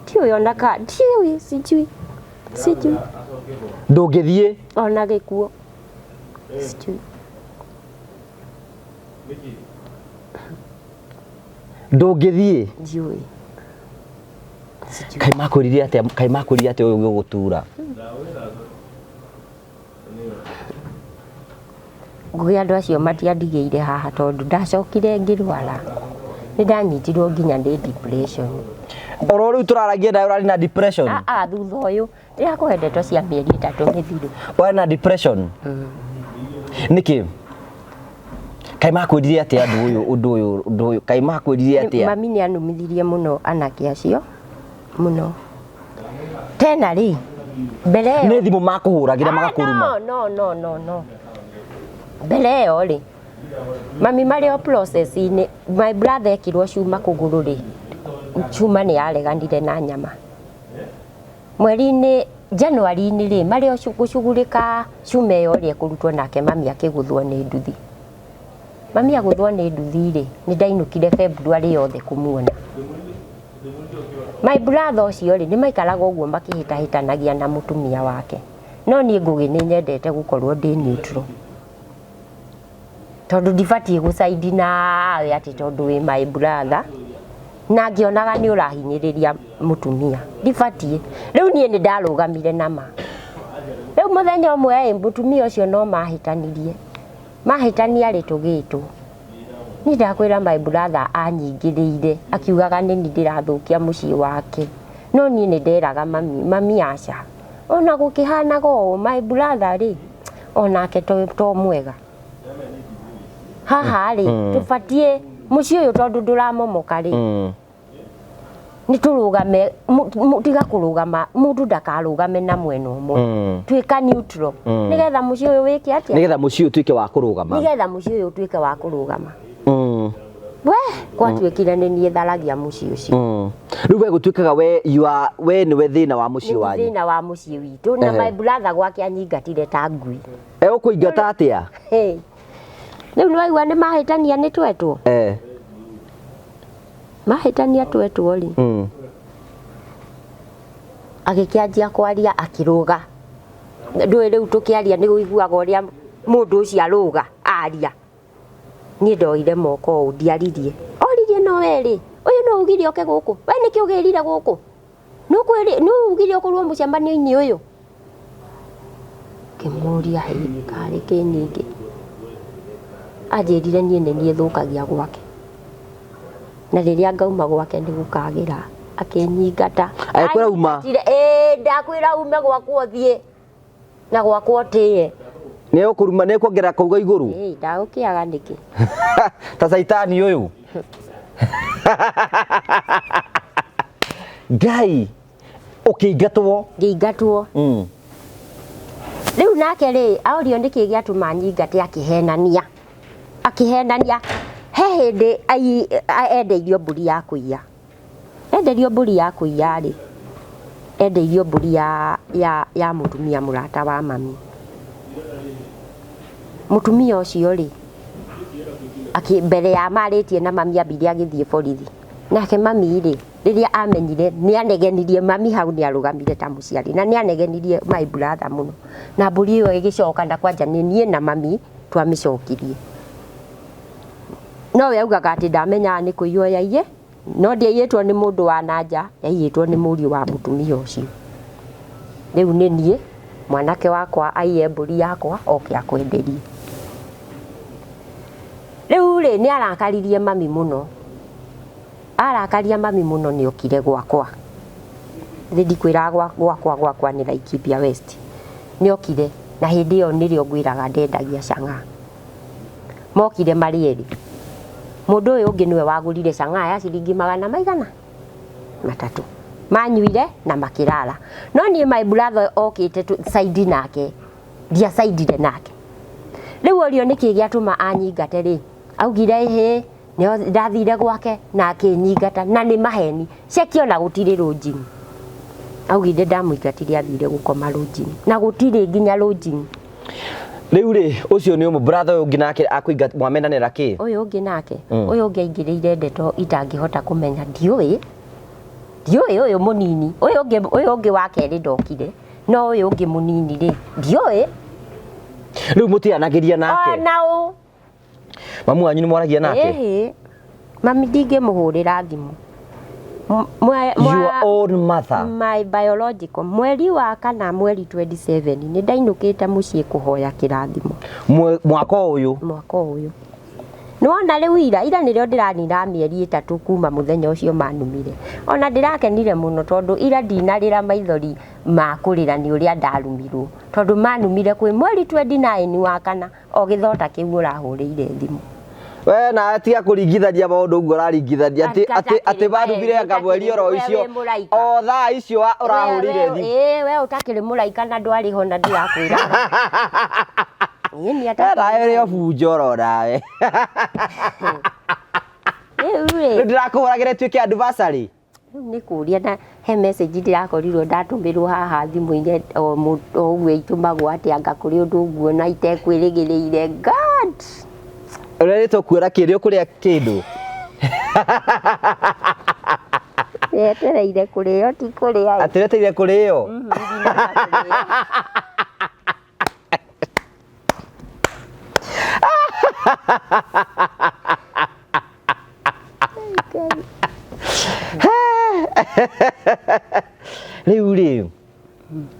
ndiũĩ ona ka ndiũĩ, sijui, sijui. Ndũngĩthiĩ? Ona gĩkuo sijui. Ndũngĩthiĩ? Ndiũĩ. Sijui. Kaĩ makwĩrire atĩa, kaĩ makwĩrire atĩa ũyũ ũgũgũtura? Ngũgĩ andũ acio matiandigĩire haha tondũ ndacokire ngĩrwara. Nĩ ndanyitirwo nginya nĩ depression. Oro rĩu tũraragia nawe ũrarĩ na depression? Ah, ah, thutha ũyũ ndĩrakũhe ndeto cia mĩeri 3 mĩthiru. Ũrarĩ na depression? Nĩkĩ? Kaĩ makwĩrire atĩa andũ ũyũ, ũndũ ũyũ, ũndũ ũyũ, kaĩ makwĩrire atĩa? Mami nĩ anumithirie mũno anake acio mũno. Tena rĩ, mbere ĩyo Nĩ thimũ makũhũragĩra magakũruma? Ah, no, no, no, no, no. Mbere ĩyo rĩ, mami marĩ o process-inĩ, my brother ekirwo cuma kũgũrũ rĩ, cuma nĩ yareganire na nyama. Mweri-inĩ, January-inĩ rĩ, marĩ o gũcugurĩka cuma ĩyo ũrĩa ĩkũrutwo nake mami akĩgũthwo nĩ nduthi. Mami agũthwo nĩ nduthi rĩ, nĩ ndainũkire February yothe kũmuona. My brother ũcio rĩ, nĩ maikaraga ũguo makĩhĩtahĩtanagia na mũtumia wake. No niĩ Ngũgĩ nĩ nyendete gũkorwo ndĩ neutral. Tondũ ndibatiĩ gũcaidi nawe atĩ tondũ wĩ my brother. Na ngĩonaga nĩ ũrahinyĩrĩria mũtumia. Ndibatiĩ. Rĩu niĩ nĩ ndarũgamire na ma. Rĩu mũthenya ũmwe ĩ, mũtumia ũcio no mahĩtanirie. Mahĩtania rĩ tũgĩtwo. Niĩ ndakwĩra my brother anyingĩrĩire akiugaga nĩ niĩ ndĩrathũkia mũciĩ wake. No niĩ nĩ nderaga mami, mami aca. Ona gũkĩhanaga ũũ, my brother rĩ, onake to mwega. Haha rĩ, tũbatiĩ mũciĩ ũyũ tondũ ndũramomoka rĩ, nĩ tũrũgame, tiga kũrũgama, mũndũ ndakarũgame na mwena ũmwe. Tuĩka neutral. Nĩgetha mũciĩ ũyũ wĩke atĩa? Nĩgetha mũciĩ ũyũ ũtuĩke wa kũrũgama. Nĩgetha mũciĩ ũyũ ũtuĩke wa kũrũgama. We, gwatuĩkire nĩ niĩ tharagia mũciĩ ũcio. Rĩu we gũtuĩkaga we, you are, we nĩwe thĩna wa mũciĩ Nĩ wanyu. thĩna wa mũciĩ witũ. Na my brother gwake anyingatire ta ngui. Egũkũingata atĩa? Hey. Rĩu nĩwaigua nĩ mahĩtania nĩ twetwo? Mahĩtania twetwo rĩ. Agĩkĩanjia kwaria akĩrũga. Ndũĩ rĩu tũkĩaria nĩ ũiguaga ũrĩa mũndũ ũcio arũga aria. Niĩ ndoire moko ũũ ndiaririe. Oririe no we rĩ, ũyũ no ugire oke gũkũ? We nĩkĩ ũgĩrire gũkũ? Nũ ugire ũkorwo mũcemanio-inĩ ũyũ? Ngĩmũria hĩ, karĩ kĩ ningĩ? Anjĩrire niĩ nĩ niĩ thũkagia gwake. Na rĩrĩa ngauma gwake nĩ gũkagĩra. Akĩnyingata. Agĩkwĩra uma? Anyingatire, ĩĩ, ndakwĩra ume gwakwa ũthiĩ. Na gwakwa ũtĩe. Nĩ egũkũruma, nĩ egũkuongerera kũuga igũrũ? Ĩĩ, ndagũkĩaga nĩkĩ? Ta caitani ũyũ. Ngai, ũkĩingatwo? Ngĩingatwo. Rĩu nake rĩ, aũrio nĩkĩ gĩatũma nyingate akĩhenania. Akĩhenania. He hĩndĩ endeirio mbũri ya kũiya. Enderio mbũri ya kũiya rĩ, endeirio mbũri ya mũtumia mũrata wa mami. Mũtumia ũcio rĩ, mbere ya marĩtie na mami ambire agĩthiĩ borithi. Nake mami rĩ, rĩrĩa amenyire nĩ anegenirie mami hau nĩ arũgamire ta mũciari na nĩ anegenirie my brother mũno. Na mbũri ĩyo ĩgĩcoka na kwanja nĩ niĩ na mami twamĩcokirie. No we augaga atĩ ndamenyaga nĩ kũiywo yaiye, no ndĩaiyĩtwo nĩ mũndũ wa na nja, yaiyĩtwo nĩ mũriũ wa mũtumia ũcio. Rĩu nĩ niĩ, mwanake wakwa aiye mbũri yakwa, oke akwenderie. Rĩu rĩ, nĩ arakaririe mami mũno. Arakaria mami mũno nĩ okire gwakwa. Nĩ ndikwĩraga gwakwa, gwakwa nĩ Laikipia West. Nĩ okire, na hĩndĩ ĩyo nĩrĩo ngwĩraga ndendagia chang'aa. Mokire marĩ erĩ. Mũndũ ũyũ ũngĩ nĩwe wagũrire chang'aa ya ciringi magana maigana? 3. Manyuire na makĩrara. No niĩ my brother okĩte side nake, ndiacaidire nake. Rĩu orio nĩkĩ gĩatũma anyingate rĩ? Augire ĩhĩ, nĩ ndathire gwake na akĩnyingata na nĩ maheni. Ceki ona gũtirĩ lodging. Augire ndamũingatire athire gũkoma lodging. Na gũtirĩ nginya lodging. Rĩu rĩ, ũcio nĩ ũmwe, brother ũyũ ũngĩ nake akũingata, mwamenanĩra kĩ? Ũyũ ũngĩ nake, ũyũ ũngĩ aingĩrĩire ndeto itangĩhota kũmenya, ndiũĩ. Ndiũĩ ũyũ mũnini, ũyũ ũngĩ wa kerĩ ndokire, no ũyũ ũngĩ mũnini rĩ, ndiũĩ. Rĩu mũtianagĩria nake? Ona ũ. Mamu wanyu nĩ mwaragia nake? Ĩhĩ. Mami ndingĩmũhũrĩra thimũ. Your own mother. My biological, mweri wa kana, mweri 27, nĩ ndainũkĩte mũciĩ kũhoya kĩrathimo. Mwaka ũyũ? Mwaka ũyũ. Nĩwona rĩu ira, ira nĩrĩo ndĩranina mĩeri 3 kuma mũthenya ũcio manumire. Ona ndĩrakenire mũno tondũ ira ndinarĩra maithori ma kũrĩra nĩ ũrĩa ndarumirwo, tondũ manumire kwĩ mweri 29 wa kana, o gĩthota kĩu ũrahũrĩire thimũ. We nawe tiga kũringithania maũndũ ũguo ũraringithania atĩ marumire anga mweri oro ũcio, o thaa icio ũrahũrĩire thimũ. Ĩĩ, we ũtakĩrĩ mũraika na ndwarĩ ho na ndirakwĩra. Ĩĩ, nĩ Nawe ũrĩ o bunjo oro nawe. Rĩu rĩ, Rĩu ndĩrakũhũragĩra ĩtuĩke anniversary. Rĩu nĩ kũria na he message ndĩrakorirwo ndatũmĩrwo haha thimũ-inĩ, o ũguo itũmagwo atĩ anga kũrĩ ũndũ nguona itekwĩrĩgĩrĩire. God! Ũrerĩtwo kuona kĩrĩa ũkũrĩa kĩndũ. Etereire kũrĩo, ti kũrĩa. Atĩ ũretereire kũrĩo? Ndinona kũrĩo. Ngai. Rĩu rĩ,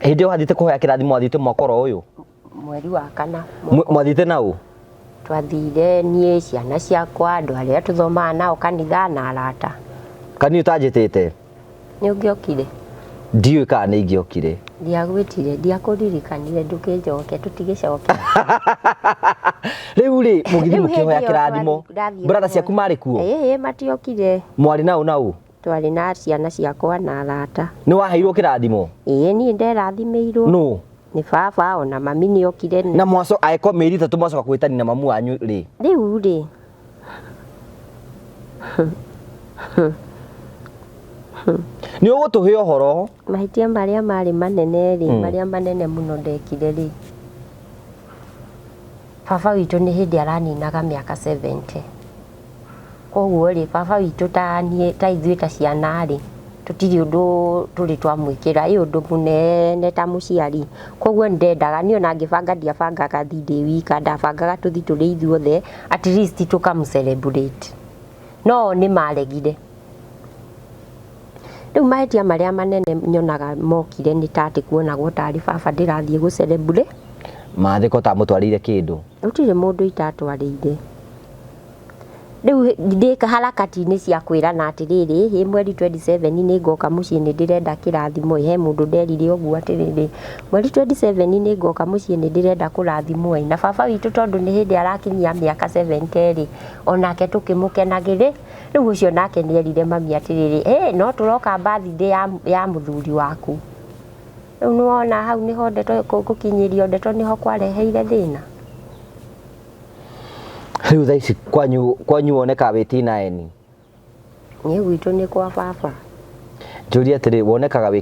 hĩndĩ ĩyo wathiĩte kũhoya kĩrathimo, wathiĩte mwaka oro ũyũ? Mweri wa kana. Mwathiĩte na ũ? Twathire niĩ, ciana ciakwa, andũ arĩa tũthomaga nao kanitha na arata. Kani ũtanjĩtĩte? Nĩ ũngĩokire? Ndiũĩ kana nĩ ingĩokire. Ndiagwĩtire, ndiakũririkanire, ndũkĩnjoke, tũtigĩcoke. Rĩu rĩ, mũgĩthiĩ Rĩu mũkĩhoya hĩndĩ ĩyo kĩrathimo, ndathiĩ brother kũhoya. ciaku marĩ kuo? Ĩĩ, matiokire. Mwarĩ nau nau? Twarĩ na ciana ciakwa na arata. Nĩ waheirwo kĩrathimo? Ĩĩ, niĩ nderathimĩirwo. Nũ? Nĩ baba, ona mami nĩ okire. Na mwaco angĩkorwo mĩeri 3 mwacoka kwĩtania na mamu wanyu rĩ? Rĩu rĩ, Nĩ ũgũtũhe ũhoro. Mahĩtia marĩa marĩ manene rĩ, marĩa manene mũno ndekire rĩ, baba witũ nĩ hĩndĩ araninaga mĩaka 70. Koguo rĩ, baba witũ ta niĩ, ta ithuĩ ta ciana rĩ, tũtirĩ ũndũ tũrĩ twamwĩkĩra ĩ ũndũ mũnene ta mũciari. Koguo nĩ ndendaga niĩ ona ngĩbanga, ndiabangaga thiĩ ndĩ wika, ndabangaga tũthiĩ tũrĩ ithuothe, at least tũkamũ celebrate. No nĩ maregire. Rĩu mahĩtia marĩa manene nyonaga mokire nĩ ta atĩ kuonagwo tarĩ baba ndĩrathiĩ gũ celebrate. Mathĩko tamũtwarĩire kĩndũ? Gũtirĩ mũndũ itatwarĩire. Rĩu ndĩ harakati-inĩ cia kwĩrana atĩrĩrĩ, ĩ mweri 27 nĩ ngoka mũciĩ, nĩ ndĩrenda kĩrathimo. He mũndũ nderire ũguo atĩrĩrĩ, mweri 27 nĩ ngoka mũciĩ, nĩ ndĩrenda kũrathimwo ĩ. Na baba witũ tondũ nĩ hĩndĩ arakinyia mĩaka 70 rĩ, onake tũkĩmũkenagĩrĩ. Rĩu ũcio nake nĩ erire mami atĩrĩrĩ, ĩ no tũroka birthday ya mũthuri waku. Rĩu nĩ wona hau nĩho ndeto gũkinyĩrio ndeto nĩho kwareheire thĩna. Rĩu thaa ici kwanyu wonekaga wĩ T9? Niĩ gwitũ nĩ kwa baba. Njũrie atĩrĩ, wonekaga wĩ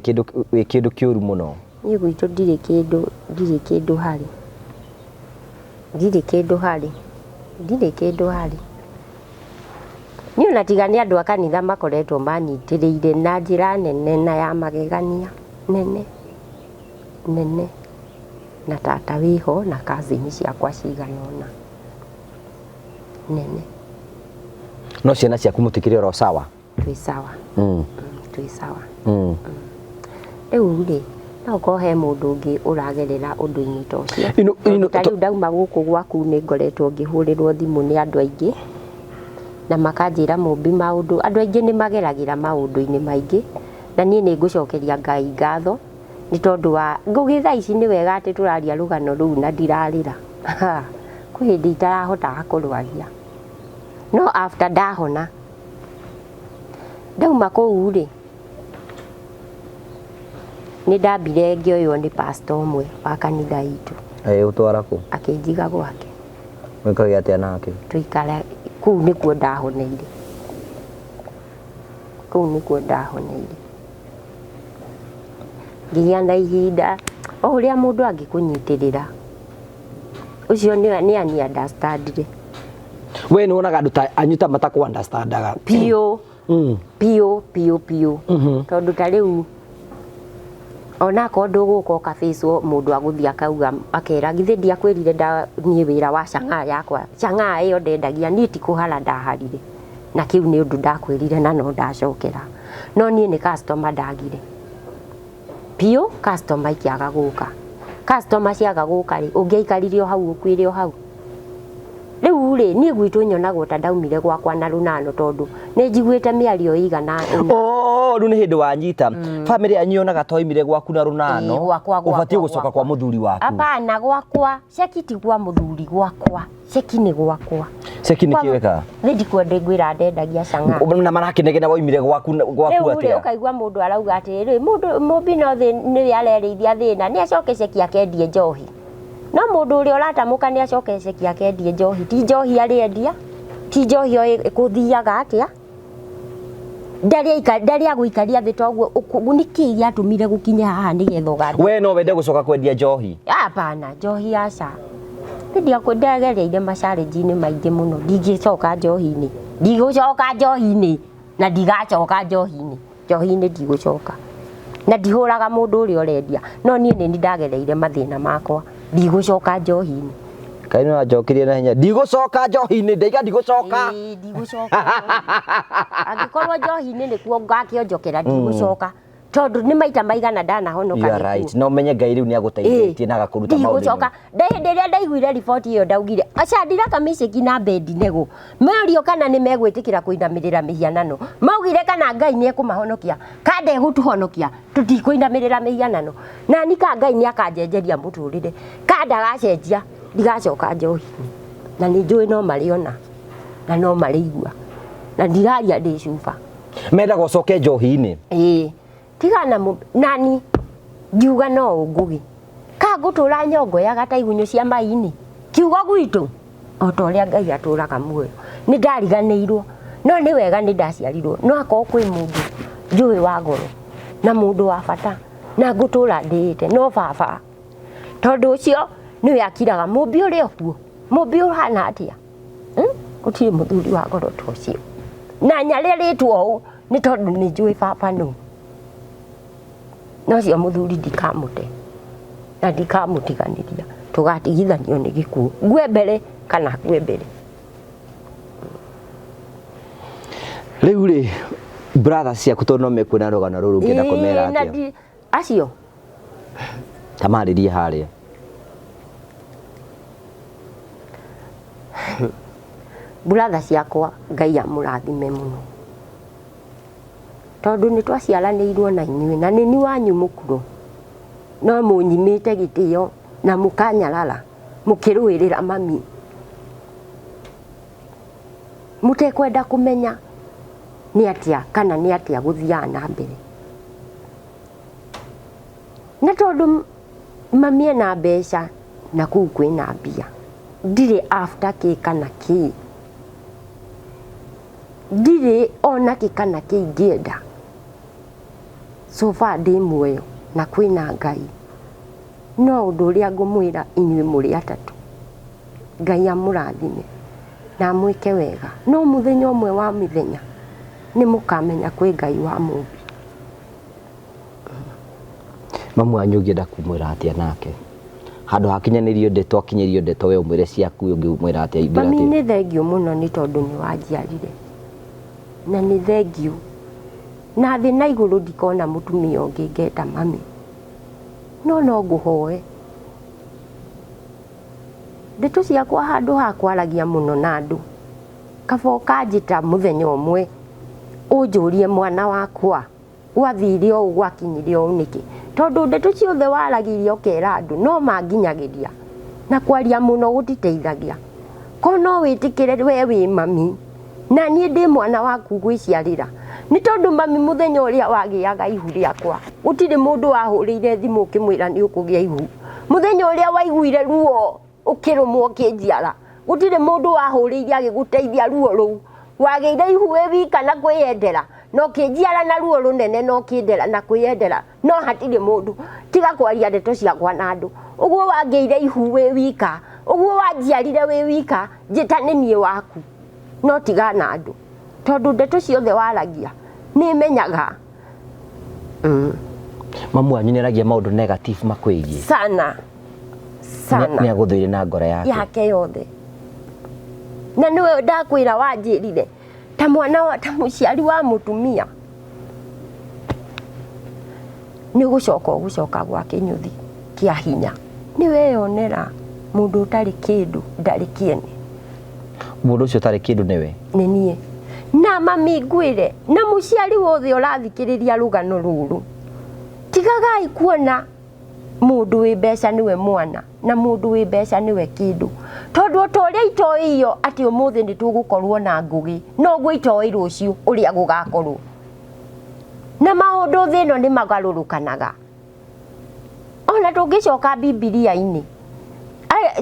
kĩndũ kĩũru mũno? Niĩ gwitũ ndirĩ kĩndũ, ndirĩ kĩndũ harĩ. Ndirĩ kĩndũ harĩ. Ndirĩ kĩndũ harĩ. Niĩ ona tiga nĩ andũ a kanitha makoretwo manyitĩrĩire na njĩra nene na ya magegania nene nene, na tata wĩho na cousin ciakwa cigana ũna nene. No ciana ciaku mũtikĩrĩ oro sawa? Twĩ sawa. Twĩ sawa. Rĩu rĩ, no ũkorwo he mũndũ ũngĩ ũragerera ũndũ-inĩ ta ũcio. Ino, Ta rĩu ndauma gũkũ gwaku nĩ ngoretwo ngĩhũrĩrwo thimũ nĩ andũ aingĩ na makanjĩra mũmbi maũndũ. Andũ aingĩ nĩ mageragĩra maũndũ-inĩ maingĩ na niĩ nĩ ngũcokeria Ngai ngatho nĩ tondũ wa ngũgĩ thaa ici nĩ wega atĩ tũraria rũgano rũu na ndirarĩra. Kwĩ hĩndĩ itarahotaga kũrwaria. No after ndahona, ndauma kũu rĩ, nĩ ndambire ngĩoywo nĩ pastor ũmwe wa kanitha itũ. Agĩgũtwara kũ? Akĩnjiga gwake. Mwĩkage atĩa nake? Tũikara kũu nĩkuo ndahoneire. Kũu nĩkuo ndahoneire. Ngĩgĩa na ihinda o ũrĩa mũndũ angĩkũnyitĩrĩra. Ũcio nĩ ani understandire. We nĩ wonaga andũ ta anyu ta matakũ understandaga? Biũ. Biũ biũ biũ. Tondũ ta rĩu onakorwo ndũgũka ũkabĩcwo, mũndũ agũthiĩ akauga akera githĩ ndiakwĩrire nda niĩ wĩra wa chang'aa yakwa, chang'aa ĩyo ndendagia niĩ ti kũhara ndaharire, na kĩu nĩ ũndũ ndakwĩrire na no ndacokera. No niĩ nĩ customer ndagire biũ, customer ikĩaga gũka. Customer ciaga gũka rĩ, ũngĩaikarire o hau ũkuĩre o hau. Rĩu rĩ, niĩ gwitũ nyonagwo ta ndaumire gwakwa na rũnano tondũ nĩ njiguĩte mĩario ĩigana ũna. Oh, rĩu nĩ hĩndĩ wanyita. Famĩlĩ yanyu yonaga ta oimire gwaku na rũnano. Ĩĩ, gwakwa, gwakwa, Ũbatiĩ gũcoka gwakwa. kwa mũthuri waku. Hapana, gwakwa ceki ti gwa mũthuri, gwakwa ceki nĩ gwakwa. Ceki nĩ kĩ wekaga? Nĩ ndikwenda ngwĩra ndendagia cang'aa. Na marakĩnegena waumire gwaku gwaku Rĩu rĩ, atĩa? ũkaigua mũndũ arauga atĩrĩ, mũndũ mũmbi no nĩwe arerĩithia thĩna, nĩ acoke ceki akendie njohi. No mũndũ ũrĩa ũratamũka nĩ acoke ceki akendie njohi, ti njohi arĩendia, ti njohi oĩ kũthiaga atĩa. Ndarĩ agũikaria thĩ toguo, nĩkĩ gĩatũmire gũkinye haha nĩgetha ũgathiĩ? We no wende gũcoka kwendia njohi? Hapana, njohi aca. Ndagereire macarenji-inĩ maingĩ mũno, ndingĩcoka njohi-inĩ, ndigũcoka njohi-inĩ na ndigacoka njohi-inĩ, njohi-inĩ ndigũcoka. Na ndihũraga mũndũ ũrĩa ũrendia, no niĩ nĩ ndagereire mathĩna makwa, ndigũcoka njohi-inĩ. Kaĩ nĩ wanjokeria na hinya, ndigũcoka njohi-inĩ, ndaiga ndigũcoka. Ĩĩ, ndigũcoka njohi-inĩ. Angĩkorwo njohi-inĩ nĩkuo ngakĩonjokera, ndigũcoka. Tondũ nĩ maita maigana ndanahonoka You are gĩkuũ. right. No menye Ngai rĩu nĩ agũteithĩtie na agakũruta maũndũ-inĩ. Ndigũcoka. Hĩndĩ ĩrĩa ndaiguire riboti ĩyo ndaugire Shadraka Kamĩcĩki na Abednego morio kana nĩ megwĩtĩkĩra kũinamĩrĩra mĩhianano, maugire kana Ngai nĩ ekũmahonokia, ka ndegũtũhonokia tũtikũinamĩrĩra mĩhianano. Nani ka Ngai nĩ akanjenjeria mũtũrĩre, ka ndagacenjia ndigacoka njohi-inĩ. Na nĩ njũĩ no marĩona na no marĩigua na ndiraria ndĩ cuba. Mendaga ũcoke njohi-inĩ. Ĩĩ, tigana nani ngiuga no ũngũgĩ ka ngũtũra nyongoyaga ta igunyũ cia mai-inĩ, kiugo gwitũ o ta ũrĩa Ngai atũraga muoyo. Nĩ ndariganĩirwo, no nĩ wega nĩ ndaciarirwo, no akorwo kwĩ mũndũ njũĩ wa goro na mũndũ wa bata na ngũtũra ndĩĩte no baba, tondũ ũcio nĩwe akiraga mũmbi ũrĩa ũkuo, mũmbi ũhana atĩa? Gũtirĩ mũthuri wa goro ta ũcio. Na nyarĩrĩtwo ũũ nĩ tondũ nĩ njũĩ baba nũ. No ũcio mũthuri ndikamũte na ndikamũtiganĩria, tũgatigithanio nĩ gĩkuũ, ngue mbere kana ngue mbere. Rĩu rĩ, brother ciaku tondũ no mekuona rũgano rũrũ ũngĩenda kũmera Ĩĩ, na atĩa? Acio? Ta marĩrie harĩa. Brother ciakwa Ngai amũrathime mũno, tondũ nĩ twaciaranĩirwo na inyuĩ na nĩ ni wanyu mũkũrũ, no mũnyimĩte gĩtĩo na mũkanyarara mũkĩrũĩrĩra mami, mũtekwenda kũmenya nĩ atĩa kana nĩ atĩa gũthiaga na mbere. Na tondũ mami ena mbeca na kũu kwĩna mbia, ndirĩ after kĩ kana kĩ, ndirĩ ona kĩ kana kĩ ingĩenda. So far ndĩ muoyo na kwĩna Ngai. No ũndũ ũrĩa ngũmwĩra inyuĩ mũrĩ atatũ, Ngai amũrathime na amwĩke wega. No mũthenya ũmwe wa mĩthenya nĩ mũkamenya kwĩ Ngai wa mũmbi. Mamu wanyu ũngĩenda kumwĩra atĩa nake? Handũ hakinyanĩrio ndeto akinyĩrio ndeto we ũmwĩre ciaku, ũngĩmwĩra atĩa? Ingĩra Mami atĩa? nĩ thengiũ mũno nĩ tondũ nĩ wanjiarire. Na nĩ thengiũ. Na thĩ na igũrũ ndikona mũtumia ũngĩ ngeta mami. No no ngũhoe. Ndeto ciakwa handũ ha kwaragia mũno na andũ. Kaba ũkanjĩta mũthenya ũmwe ũnjũrie mwana wakwa gwathire ũũ gwakinyire ũũ nĩkĩ, tondũ ndeto ciothe waragirie ũkera andũ no manginyagĩria, na kwaria mũno gũtiteithagia. Ko no wĩtĩkĩre we wĩ mami na niĩ ndĩ mwana waku gwĩciarĩra, nĩ tondũ mami mũthenya ũrĩa wagĩaga ihu rĩakwa gũtirĩ mũndũ wahũrĩire thimũ ũkĩmwĩra nĩ ũkũgĩa ihu. Mũthenya ũrĩa waiguire ruo ũkĩrũmwo ũkĩnjiara, gũtirĩ mũndũ wahũrĩire agĩgũteithia ruo rũu. Wagĩire ihu wĩ wika na kwĩyendera, na ũkĩnjiara na ruo rũnene na ũkĩndera na kwĩyendera, no hatirĩ mũndũ. Tiga kwaria ndeto ciakwa na andũ. Ũguo wagĩire ihu wĩ wika, ũguo wanjiarire wĩ wika, njĩta nĩ niĩ waku, no tiga na andũ, tondũ ndeto ciothe waragia nĩ menyaga. Mamu wanyu nĩ aragia maũndũ negative makwĩgiĩ? Sana. Sana. Nĩ agũthũire na ngoro yake. Yake yothe. Na nĩwe ndakwĩra wanjĩrire ta mwana wa, ta mũciari wa mũtumia. Nĩ ũgũcoka ũgũcoka gwa kĩnyũthi kĩa hinya. Nĩ weyonera mũndũ ũtarĩ kĩndũ ndarĩ kĩene. Mũndũ ũcio ũtarĩ kĩndũ nĩwe? Nĩ niĩ. Na mami ngwĩre, na mũciari wothe ũrathikĩrĩria rũgano rũrũ, tigagai kuona mũndũ wĩ mbeca nĩwe mwana na mũndũ wĩ mbeca nĩwe kĩndũ. Tondũ o ta ũrĩa itoĩio atĩ ũmũthĩ nĩ tũgũkorwo na Ngũgĩ, noguo itoĩ rũciũ ũrĩa gũgakorwo. Na maũndũ thĩ ĩno nĩ magarũrũkanaga. Ona tũngĩcoka Bibilia-inĩ,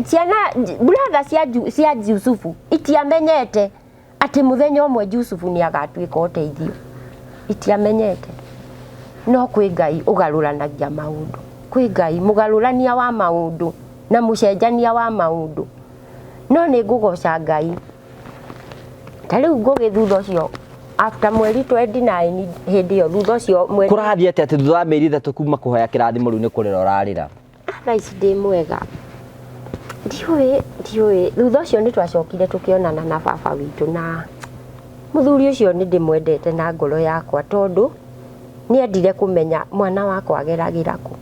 ciana, brother cia Jusufu itiamenyete atĩ mũthenya ũmwe Jusufu nĩ agatuĩka ũteithio. Itiamenyete. No kwĩ Ngai ũgarũranagia maũndũ. Kwĩ Ngai mũgarũrania wa maũndũ na mũcenjania wa maũndũ. No nĩ ngũgoca Ngai. Ta rĩu Ngũgĩ thutha ũcio after mweri 29 hĩndĩ ĩyo thutha ũcio mweri Kũrathiĩ atĩa atĩ thutha wa mĩeri 3 kuma kũhoya kĩrathimo rĩu nĩ kũrĩra ũrarĩra? Thaa ici ndĩ mwega. Ndiũĩ, ndiũĩ. Thutha ũcio nĩ twacokire tũkĩonana na baba witũ na mũthuri ũcio nĩ ndĩmwendete na ngoro yakwa tondũ nĩ endire kũmenya mwana wakwa ageragĩra kũ.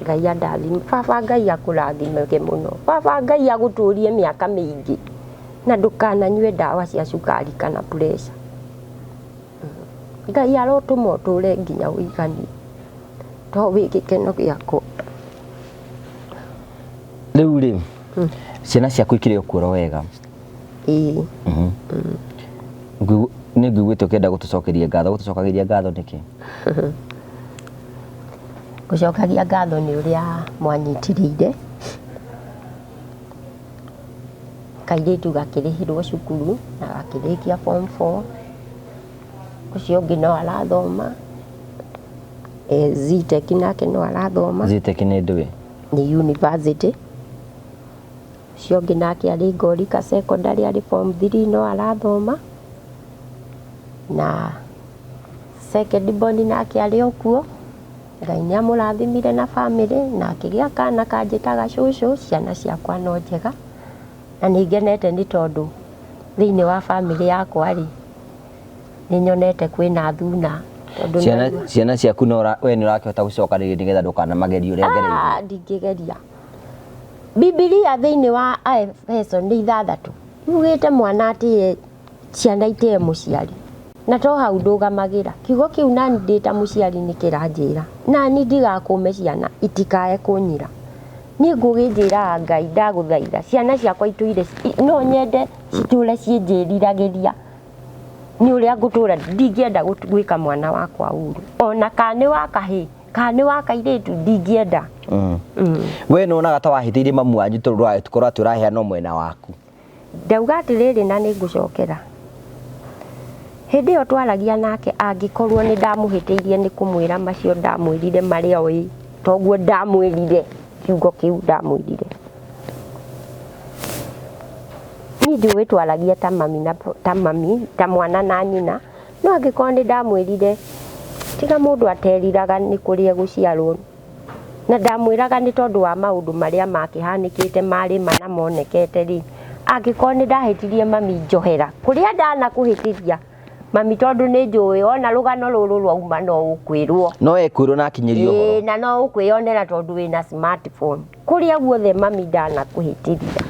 Ngai andathime. Baba Ngai akũrathimage mũno. Baba Ngai agũtũrie mĩaka mĩingĩ na ndũkananyue ndawa cia cukari kana pressure. Ngai arotũma ũtũre nginya ũiganie to wĩ gĩkeno gĩakwa. Rĩu rĩ, ciana ciaku ikĩrĩ o kuo wega? Ĩĩ. Nĩ ngũiguĩte ũkĩenda gũtũcokeria ngatho, gũtũcokagĩria ngatho nĩkĩ? Ngũcokagia ngatho nĩ ũrĩa mwanyitĩrĩire, kairĩtu gakĩrĩhĩrwo cukuru na gakĩrĩkia form 4, ũcio ũngĩ no arathoma, Zetech nake no arathoma. Zetech nĩ ndũĩ? Nĩ university. Ũcio ũngĩ nake arĩ Ngorika Secondary arĩ form 3 no arathoma, na second born nake arĩ o kuo. Ngai nĩ amũrathimire na family na akĩgĩa kana kanjĩtaga cũcũ, ciana ciakwa no njega na nĩ ngenete nĩ tondũ thĩinĩ wa family yakwa rĩ, nĩ nyonete kwĩna thuna. Tondũ Ciana ciaku no we nĩ ũrakĩhota gũcokanĩrĩria nĩgetha ndũkanamagerie ũrĩa ngereirie? Ndingĩgeria. Bibilia thĩinĩ wa Aefeso nĩ 6 yugĩte mwana atĩe ciana itĩe mũciari. Na to hau ndũgamagĩra. Kiugo kĩu nani ndĩ ta mũciari nĩ kĩranjĩra. Nani ndigakũme ciana itikae kũnyira. Niĩ ngũgĩnjĩraga Ngai ndagũthaitha ciana ciakwa itũire no nyende citũre ciĩnjĩriragĩria nĩ ũrĩa ngũtũra. Ndingĩenda gwĩka mwana wakwa ũru. Ona kana nĩ wa kahĩĩ kana nĩ wa kairĩtu ndingĩenda. We nĩ wonaga ta wahĩtĩirie mamu wanyu tondũ ũrakorwo atĩ ũraheana mwena waku? Ndauga atĩrĩrĩ na nĩ ngũcokera. Hĩndĩ ĩyo twaragia nake angĩkorwo nĩ ndamũhĩtĩirie nĩ kũmwĩra macio ndamwĩrire marĩa oĩ toguo ndamwĩrire kiugo kĩu ndamwĩrire. Niĩ ndiũĩ twaragia ta mami na ta mami ta mwana na nyina, no angĩkorwo nĩ ndamwĩrire tiga mũndũ ateriraga nĩ kũrĩa egũciarwo, na ndamwĩraga nĩ tondũ wa maũndũ marĩa makĩhanĩkĩte marĩ ma na monekete rĩ, angĩkorwo nĩ ndahĩtirie mami njohera kũrĩa ndanakũhĩtĩria mami, tondũ nĩ njũĩ ona rũgano rũrũ rwauma no ũkwĩrwo. No ekwĩrwo na akinyĩrio ũhoro. Ĩĩ, na no ũkwĩyonera tondũ wĩna smartphone. Kũrĩa guothe mami ndanakũhĩtĩria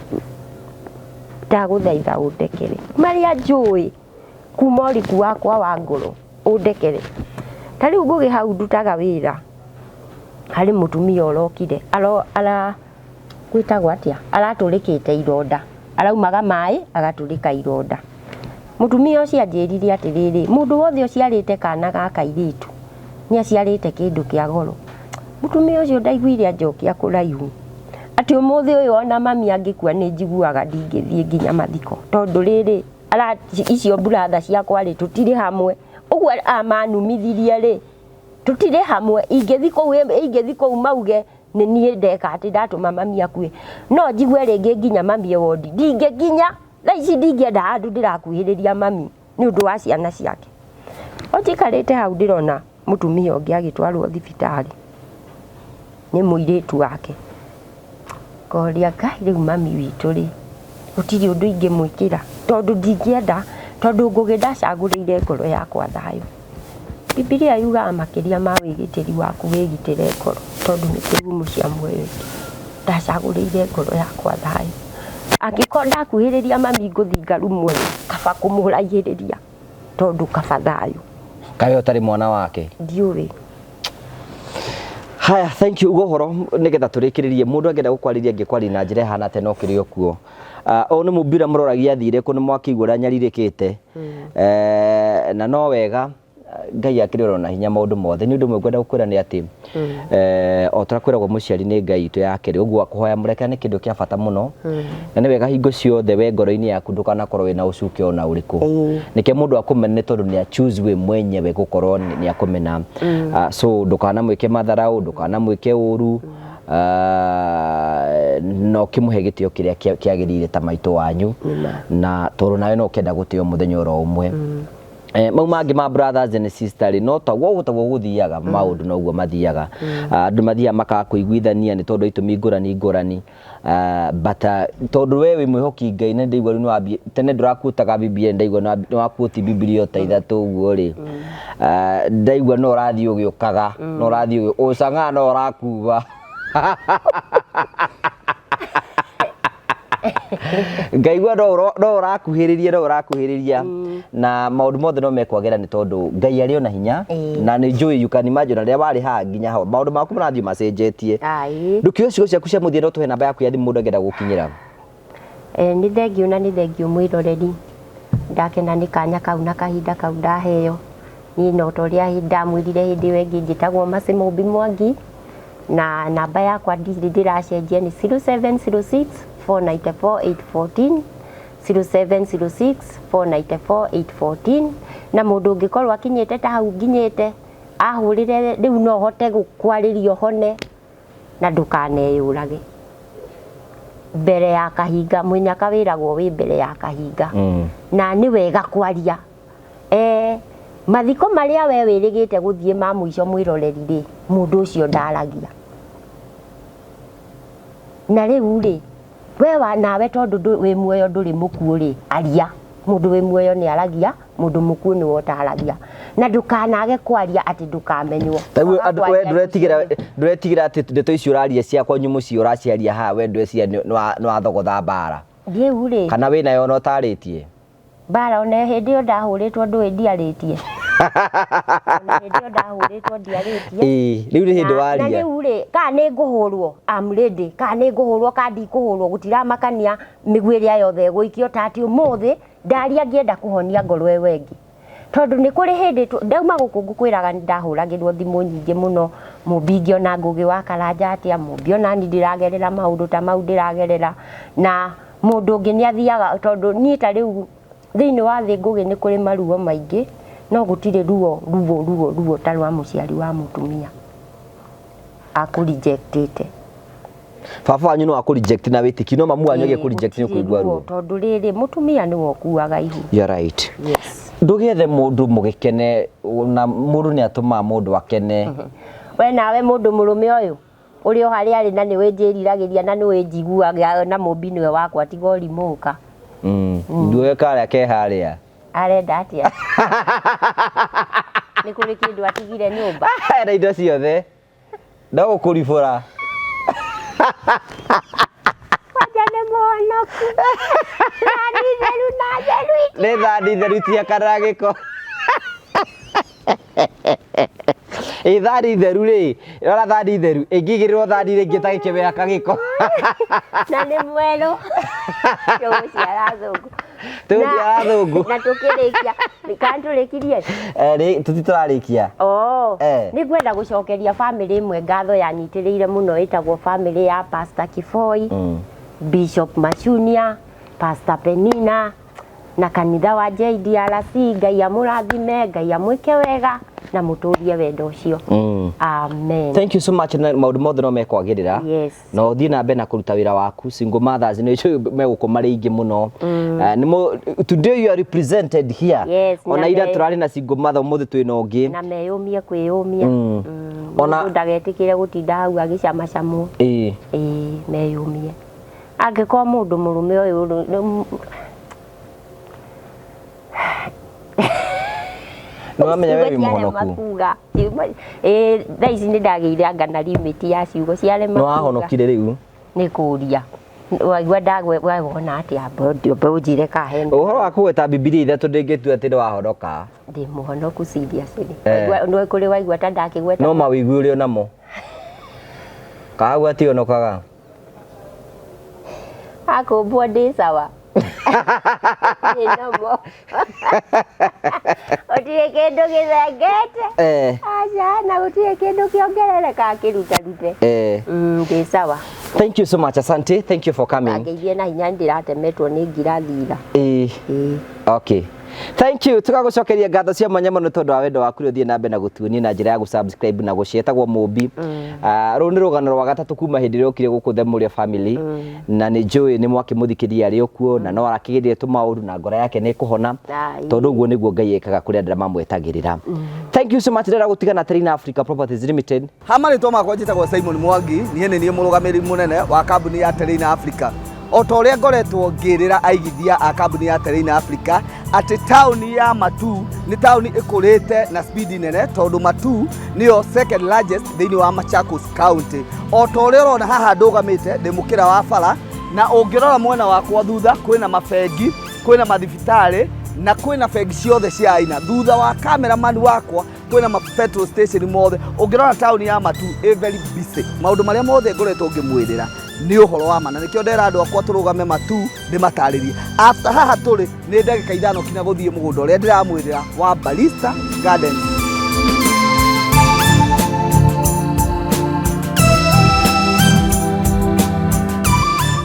ndagũthaitha ũndekere marĩa njũĩ kuma ũriku wakwa wa ngoro ũndekere. Ta rĩu Ngũgĩ hau ndutaga wĩra harĩ mũtumia ũrokire ara gwĩtagwo atĩa, aratũrĩkĩte ironda, araumaga maĩ agatũrĩka ironda. Mũtumia ũcio anjĩrire atĩrĩrĩ, mũndũ wothe ũciarĩte kana ga kairĩtu nĩ aciarĩte kĩndũ kĩa goro. Mũtumia ũcio ndaiguire anjokia kũraihu atĩ ũmũthĩ ũyũ ona mami angĩkua nĩ njiguaga ndingĩthiĩ nginya mathiko, tondũ rĩrĩ icio brother ciakwa rĩ tũtirĩ hamwe, ũguo amanumithirie rĩ tũtirĩ hamwe, ingĩthiĩ kũu mauge nĩ niĩ ndeka atĩ ndatũma mami akue, no njigue rĩngĩ nginya mami e wondi, ndingĩkinya thaa ici, ndingĩenda handũ ndĩrakuhĩrĩria mami nĩ ũndũ wa ciana ciake. O njikarĩte hau ndĩrona mũtumia ũngĩ agĩtwarwo thibitarĩ nĩ mũirĩtu wake, ngoria Ngai rĩu mami witũ rĩ gũtirĩ ũndũ ingĩmwĩkĩra tondũ ndingĩenda, Tondũ Ngũgĩ ndacagũrĩire ngoro yakwa thayũ. Bibilia yugaga makĩria ma wĩgitĩri waku wĩgitĩre ngoro tondũ nĩ kĩhumo cia muoyo ĩngĩ. Ndacagũrĩire ngoro yakwa thayũ. Angĩkorwo ndakuhĩrĩria mami ngũthiĩ ngarumwo rĩ, kaba kũmũraihĩrĩria tondũ kaba thayũ. Kaĩ ũtarĩ mwana wake? Ndiũĩ. Haya, thank you. Uga ũhoro nĩgetha tũrĩkĩrĩrie. Mũndũ angĩenda gũkwarĩria angĩkwarĩria na njĩra ĩhana atĩa na ũkĩrĩ o kuo? Ũyũ nĩ mũmbi ũrĩa mũroragia athire kũ, nĩ mwakĩigua ũrĩa anyarirĩkĩte. Na no wega Ngai akĩrĩ oro na hinya maũndũ mothe. Nĩ ũndũ ũmwe ngwenda gũkwĩra nĩ atĩ o ta ũrĩa kwĩragwo mũciari nĩ Ngai witũ ya kerĩ, ũguo kũhoya mũrekera nĩ kĩndũ kĩa bata mũno. Na nĩ wega hingo ciothe we ngoro-inĩ yaku ndũkanakorwo wĩna ũcuke ona ũrĩkũ. Nĩkĩo mũndũ akũmene tondũ nĩ a choose we mwenyewe gũkorwo nĩ akũmena. So ndũkanamwĩke matharaũ, ndũkanamwĩke ũru. Na ũkĩmũhe gĩtĩo kĩrĩa kĩagĩrĩire ta maitũ wanyu, na tondũ nawe no ũkenda gũtĩo mũthenya oro ũmwe. Mau mangĩ ma brothers and sisters rĩ, no taguo ũguo taguo gũthiaga, maũndũ noguo mathiaga. Andũ mathiaga makaga kũiguithania nĩ tondũ wa itũmi ngũrani ngũrani. But tondũ we wĩ mwĩhoki Ngai na ndaigua rĩu nĩwambia tene ndũrakuotaga Bibilia ndaigua nĩwakuoti Bibilia o ta ithatũ ũguo rĩ, ndaigua no ũrathiĩ ũgĩũkaga, no ũrathiĩ ũcang'aa no ũrakuua. Ngaigua no ũrakuhĩrĩria, no ũrakuhĩrĩria na maũndũ mothe no mekwagĩra nĩ tondũ Ngai arĩ o na hinya. Na nĩ njũĩ you can imagine rĩrĩa warĩ haha nginya hau maũndũ maku marathiĩ macenjetie. Ndũkiuge ciugo ciaku cia mũthia, no tũhe namba yaku ya thimũ mũndũ angĩenda gũkinyĩra. Nĩ thengiũ na nĩ thengiũ mwĩroreri, ndakena nĩ kanya kau na kahinda kau ndaheo. Niĩ no ta ũrĩa ndamwĩrire hĩndĩ ĩyo ĩngĩ, njĩtagwo Mercy Mũmbi Mwangi, na namba yakwa ndirĩ ndĩracenjia nĩ 0706 494 814, 0706 494 814. Na mũndũ ũngĩkorwo akinyĩte ta hau nginyĩte, ahũrĩre rĩu no hote gũkwarĩria ũhone na ndũkaneyũrage mbere ya kahinga. Mũnyaka wĩragwo wĩ mbere ya kahinga. Na nĩ wega kwaria. Mathiko marĩa we wĩrĩgĩte gũthiĩ ma mũico mwĩroreri rĩ, mũndũ ũcio ndaragia. Na rĩu rĩ, we wa nawe tondũ wĩ muoyo ndũrĩ mũkuũ rĩ, aria. Mũndũ wĩ muoyo nĩ aragia, mũndũ mũkuũ nĩwe ũtaragia. Na ndũkanage kwaria atĩ ndũkamenywo. Ta rĩu Kwaga andũ, we kwaria ndũretigĩra, rũciũ. Ndũretigĩra atĩ ndeto icio ũraria cia kwanyu mũciĩ ũraciaria haha, we ndweciria nĩ wathogotha mbara? Rĩu rĩ. Kana wĩnayo ona ũtarĩtie? Mbara ona hĩndĩ ĩyo ndahũrĩtwo ndũĩ ndiarĩtie. Ona hĩndĩ ĩyo ndahũrĩtwo ndiarĩtie. Ĩĩ, rĩu nĩ hĩndĩ Na waria. rĩu rĩ, kana nĩ ngũhũrwo, I'm ready. Kana nĩ ngũhũrwo kana ndikũhũrwo, gũtiramakania mĩguĩ ĩrĩa yothe ĩgũikio ta atĩ ũmũthĩ ndaria ngĩenda kũhonia ngoro ĩyo ĩngĩ. Tondũ nĩ kũrĩ hĩndĩ ndauma gũkũ ngũkwĩraga nĩ ndahũragĩrwo thimũ nyingĩ mũno, mũmbi ngĩona Ngũgĩ wa Karanja atĩa, mũmbi ona niĩ ndĩragerera maũndũ ta mau ndĩragerera. Na mũndũ ũngĩ nĩ athiaga, tondũ niĩ ta rĩu thĩinĩ wa thĩ Ngũgĩ nĩ kũrĩ maruo maingĩ, no gũtirĩ ruo ruo ruo ruo ta rwa mũciari wa mũtumia akũ rejectĩte. Baba wanyu no akũ reject na wĩtĩkio, no mamu wanyu agĩkũ reject nĩ ũkũigua ruo. Tondũ rĩrĩ, mũtumia nĩwe ũkuaga ihu. You are right. Yes. Ndũgĩethe mũndũ mũgĩkene, na mũndũ nĩ atũmaga mũndũ akene. We nawe mũndũ mũrũme ũyũ ũrĩ o harĩa arĩ na nĩwe njĩriragĩria na nĩwe njiguaga na mũmbi nĩwe wakwa, tiga ũrimũka. Nduoe karĩa ke harĩa. Arenda atĩa? Nĩ kũrĩ kĩndũ atigire nyũmba? Na indo ciothe. No gũkũribũra. Kwanja nĩ mũhonoku. Thani theru na theru iti. Nĩ thani theru itiakanaga gĩko. Ĩ thani theru rĩ, rora thani theru, ĩngĩigĩrĩrwo thani rĩngĩ ta gĩkĩmera kagĩko. Na nĩ mwerũ. Tũgũciara thũngũ. Tũgũciara thũngũ. Na tũkĩrĩkia, kana tũrĩkirie? Tũtitũrarĩkia. Nĩ ngwenda gũcokeria bamĩrĩ ĩmwe ngatho yanyitĩrĩire mũno, ĩtagwo bamĩrĩ ya Pastor Kiboi, Bishop Machunia, Pastor Penina, na kanitha wa JDRC. Ngai amũrathime, Ngai amwĩke wega na mũtũrie wendo ũcio. Amen. Thank you so much. Na maũndũ mothe no mekwagĩrĩra. Yes. Na ũthiĩ na mbere na kũruta wĩra waku. Single mothers nĩ njũĩ megũkũ marĩ aingĩ mũno. Today you are represented here. Yes, ona na ira tũrarĩ na single mother, ũmũthĩ twĩna ũngĩ. Na meyũmie kwĩyũmia. Ona Mũndũ ndagetĩkĩre gũtinda hau agĩcamacamwo. Ĩĩ, meyũmie. Angĩkorwo mũndũ mũrũme ũyũ Nĩ wamenya we wĩ Ciugo ciarema mũhonoku. kuga. Ĩĩ, thaa ici nĩ ndagĩire anga na limit ya ciugo ciarema Nĩ kuga. wahonokire rĩu. Nĩ kũria. Waigua ndagwe we wona atĩa mbe ũnjĩre ka hena. Ũhoro wa kũgweta Bibilia ithatũ ndĩngĩtua atĩ nĩ wahonoka. Ndĩ mũhonoku seriously. Eh. Waigua nĩ kũrĩ waigua ta ndakĩgweta. No mawĩigwi ũrĩ onamo. Kagua ti onokaga. Akũmbwo ndĩ sawa. Ndĩ nomo. Gũtirĩ kĩndũ gĩthengete. Eh. Aca na gũtirĩ kĩndũ kĩongerereka kĩrutarute. Eh. Ndĩ sawa. Thank you so much. Asante. Thank you for coming. Angeithie na hinya ndĩratemetwo nĩ ngirathi ira. Eh. Ĩĩ. Okay. Thank you. Tũgagũcokeria ngatho cia mwanya mũno tondũ wa wendo waku ũrĩa ũthiĩ na mbere na gũtuonia na njĩra ya gũ-subscribe na gũcietagwo Mũmbi. Ah, rũrũ nĩ rũgano rwa gatatũ kuma hĩndĩ ĩrĩa ũkire gũkũ The Mũrĩa Family na nĩ njũĩ nĩ mwakĩmũthikĩria arĩ o kuo na no arakĩgeria tũmaũndũ na ngoro yake nĩ ĩkũhona Ai. tondũ ũguo nĩguo Ngai ekaga kũrĩ andũ arĩa mamwetagĩrĩra. Thank you so much. Ndĩrenda gũtigana Terina Africa Properties Limited. Ha marĩtwa makwa njĩtagwo Simon Mwangi, niĩ nĩ niĩ mũrũgamĩrĩri mũnene wa kambuni ya Terrain Africa. O ta ũrĩa ngoretwo ngĩrĩra aigithia a kambuni ya Terrain Africa atĩ taũni ya Matuu nĩ taũni ĩkũrĩte na speed nene tondũ Matuu nĩyo second largest thĩinĩ wa Machakos County. O ta ũrĩa ũrona haha ndũgamĩte ndĩ mũkĩra wa bara na ũngĩrora mwena wakwa thutha kwĩna mabengi, kwĩna mathibitarĩ na kwĩna bengi ciothe cia aina. Thutha wa cameraman wakwa kwĩna ma petrol station mothe. Ũngĩrora taũni ya Matuu ĩ very busy. Maũndũ marĩa mothe ngoretwo ngĩmwĩrĩra nĩ ũhoro wa ma na nĩkĩo ndera andũ akwa tũrũgame Matuu ndĩmatarĩrie. After haha tũrĩ nĩ ndagĩka ithano kinya gũthiĩ mũgũnda ũrĩa ndĩramwĩrĩra wa Barista Gardens.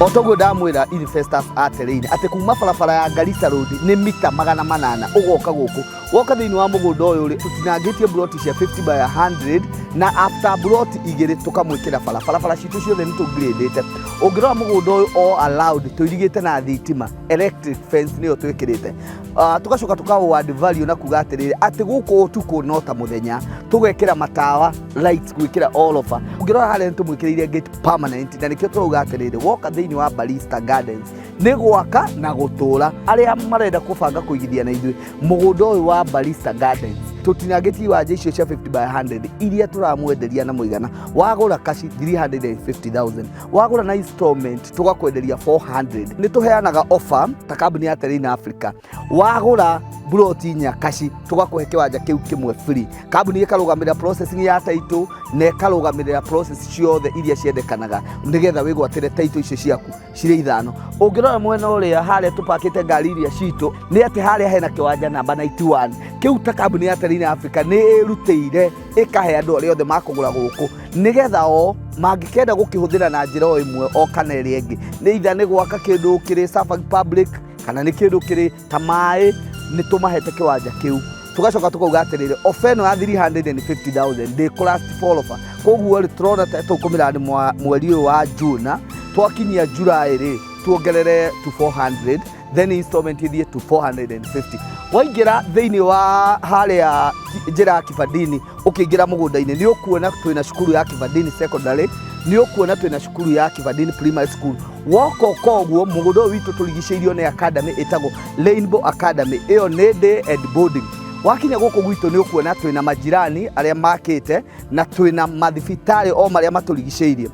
O toguo ndamwĩra investors a Terrain atĩ kuma barabara ya Garissa Road nĩ mita 800 ũgoka gũkũ woka thĩinĩ wa mũgũnda ũyũ rĩ tũtinangĩtie buroti cia 50 by 100 na after buroti igĩrĩ tũkamwĩkĩra bara barabara citũ ciothe nĩ tũngirĩndĩte. Ũngĩrora mũgũnda ũyũ all allowed tũirigĩte na thitima electric fence nĩyo twĩkĩrĩte. Tũgacoka tũka add value na kuga atĩrĩrĩ atĩ gũkũ ũtukũ no ta mũthenya tũgekĩra matawa lights gwĩkĩra all over. Ũngĩrora harĩa nĩ tũmwĩkĩrĩire gate permanent na nĩkĩo tũrauga atĩrĩrĩ woka thĩinĩ wa Barista Gardens nĩ gwaka na gũtũra. Arĩa marenda kũbanga kũigithia na ithuĩ mũgũnda ũyũ wa Barista Gardens tũtinangĩtie iwanja icio cia 50 by 100 iria tũramwenderia na mũigana wagũra kaci 350,000 wagũra na installment tũgakwenderia 400. Nĩ tũheanaga offer ta kambuni ya Terrain Africa wagũra buroti inya kaci tũgakũhe kĩwanja kĩu kĩmwe free. Kambuni ĩkarũgamĩrĩra processing ya title na ĩkarũgamĩrĩra process ciothe iria ciendekanaga nĩgetha wĩgwatĩre title icio ciaku cirĩ ithano. Ũngĩrora mwena ũrĩa harĩa tũpakĩte ngari iria citũ nĩ atĩ harĩa hena kĩwanja namba 91 kĩu ta kambuni ya Terrain Africa nĩ ĩrutĩire ĩkahe andũ arĩa othe makũgũra gũkũ nĩgetha o mangĩkenda gũkĩhũthĩra na njĩra o ĩmwe o kana ĩrĩa ĩngĩ, nĩ either nĩ gwaka kĩndũ kĩrĩ serving public kana nĩ kĩndũ kĩrĩ ta maĩ, nĩ tũmahete kĩwanja kĩu. Tũgacoka tũkauga atĩrĩrĩ ofa ĩno ya 350,000 ndĩkũ last for offer, koguo rĩ tũrona ta tũkũmĩra mweri ũyũ wa June, twakinyia July rĩ tuongerere to 400 then installment ithiĩ to 450. Waingĩra thĩinĩ wa harĩa njĩra ya Kibandini ũkĩingĩra mũgũnda-inĩ nĩ ũkuona twĩna cukuru ya Kibandini Secondary, nĩ ũkuona twĩna cukuru ya Kibandini Primary School. Woka ũka ũguo mũgũnda ũyũ witũ tũrigicĩirio nĩ academy ĩtagwo Rainbow Academy, ĩyo nĩ day and boarding. Wakinya gũkũ gwitũ nĩ ũkuona twĩna majirani arĩa makĩte na twĩna mathibitarĩ o marĩa matũrigicĩirie.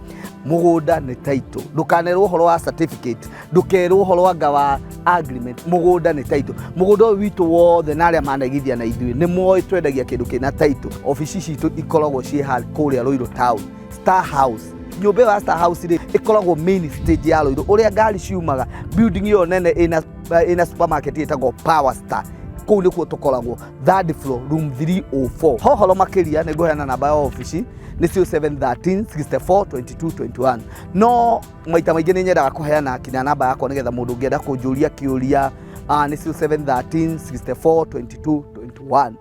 Mũgũnda nĩ title, ndũkanerwo ũhoro wa certificate, ndũkerwo ũhoro anga wa agreement, mũgũnda nĩ title. Mũgũnda ũyũ witũ wothe na arĩa manaigithia na ithuĩ nĩ moĩ twendagia kĩndũ kĩna title. Obici citũ ikoragwo ciĩ kũrĩa Ruiru Town, Star House. Nyũmba ĩyo ya Star House rĩ ĩkoragwo main stage ya Ruiru ũrĩa ngari ciumaga. Building ĩyo nene ĩna supermarket ĩtagwo Power Star, kũu nĩkuo tũkoragwo third floor room 304. Hohoro makĩria nĩ ngũheana namba ya obici nĩ 0713 64 22 21. No maita maingĩ nĩ nyendaga kũheana kinya namba yakwa nĩgetha mũndũ ũngĩenda kũnjũria kĩũria, nĩ 0713 64 22 21.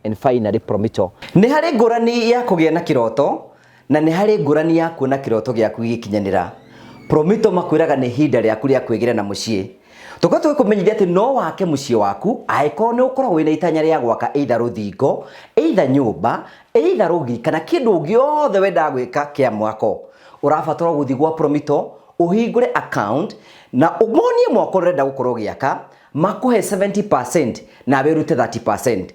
And finally Promito. Nĩ harĩ ngũrani ya kũgĩa na kĩroto na nĩ harĩ ngũrani ya kuona kĩroto gĩaku gĩgĩkinyanĩra. Promito makwĩraga nĩ ihinda rĩaku rĩa kwĩgĩra na mũciĩ. Tũkorwo tũgĩkũmenyithia atĩ no wake mũciĩ waku angĩkorwo nĩ ũkoragwo wĩna itanya rĩa gwaka either rũthingo, either nyũmba, either rũgiri kana kĩndũ gĩothe wendaga gwĩka kĩa mwako. Ũrabatara gũthiĩ gwa Promito ũhingũre account na ũmonie mwako ũrenda gũkorwo ũgĩaka, Makũhe 70% nawe ũrute 30%.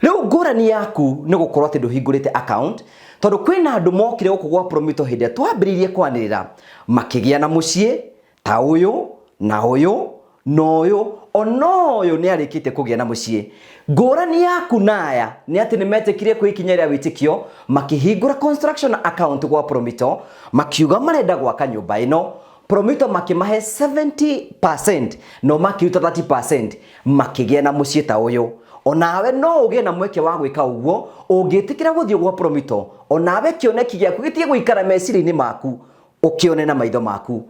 Rĩu ngũrani yaku nĩ gũkorwo atĩ ndũhingũrĩte account, tondũ kwĩna andũ mokire gũkũ gwa Promito hĩndĩ ĩrĩa twambĩrĩirie kwanĩrĩra, makĩgĩa na mũciĩ ta ũyũ na ũyũ na ũyũ, ona ũyũ nĩ arĩkĩtie kũgĩa na mũciĩ. Ngũrani yaku na aya nĩ atĩ nĩ metĩkirie kwĩ ikinya rĩa wĩtĩkio, makĩhingũra construction account gwa Promito, makiuga marenda gwaka nyũmba ĩno. Promito makĩmahe 70% no makĩruta 30% makĩgĩa na mũciĩ ta ũyũ. Onawe no ũgĩe na mweke wa gwĩka ũguo ũngĩtĩkĩra gũthiĩ gwa Promito, onawe kĩoneki gĩaku gĩtige gũikara meciria-inĩ maku, ũkĩone na maitho maku.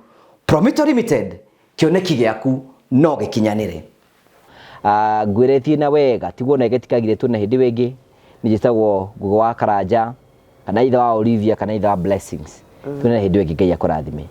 Promito Limited, kĩoneki gĩaku no gĩkinyanĩre. Ngwĩretie na wega tiguo na ĩgĩtikagire tuone hĩndĩ wĩngĩ. Nĩ njĩtagwo Ngugi wa Karanja kana ithe wa Olivia kana ithe wa Blessings. Tuone hĩndĩ ĩngĩ, Ngai akũrathime.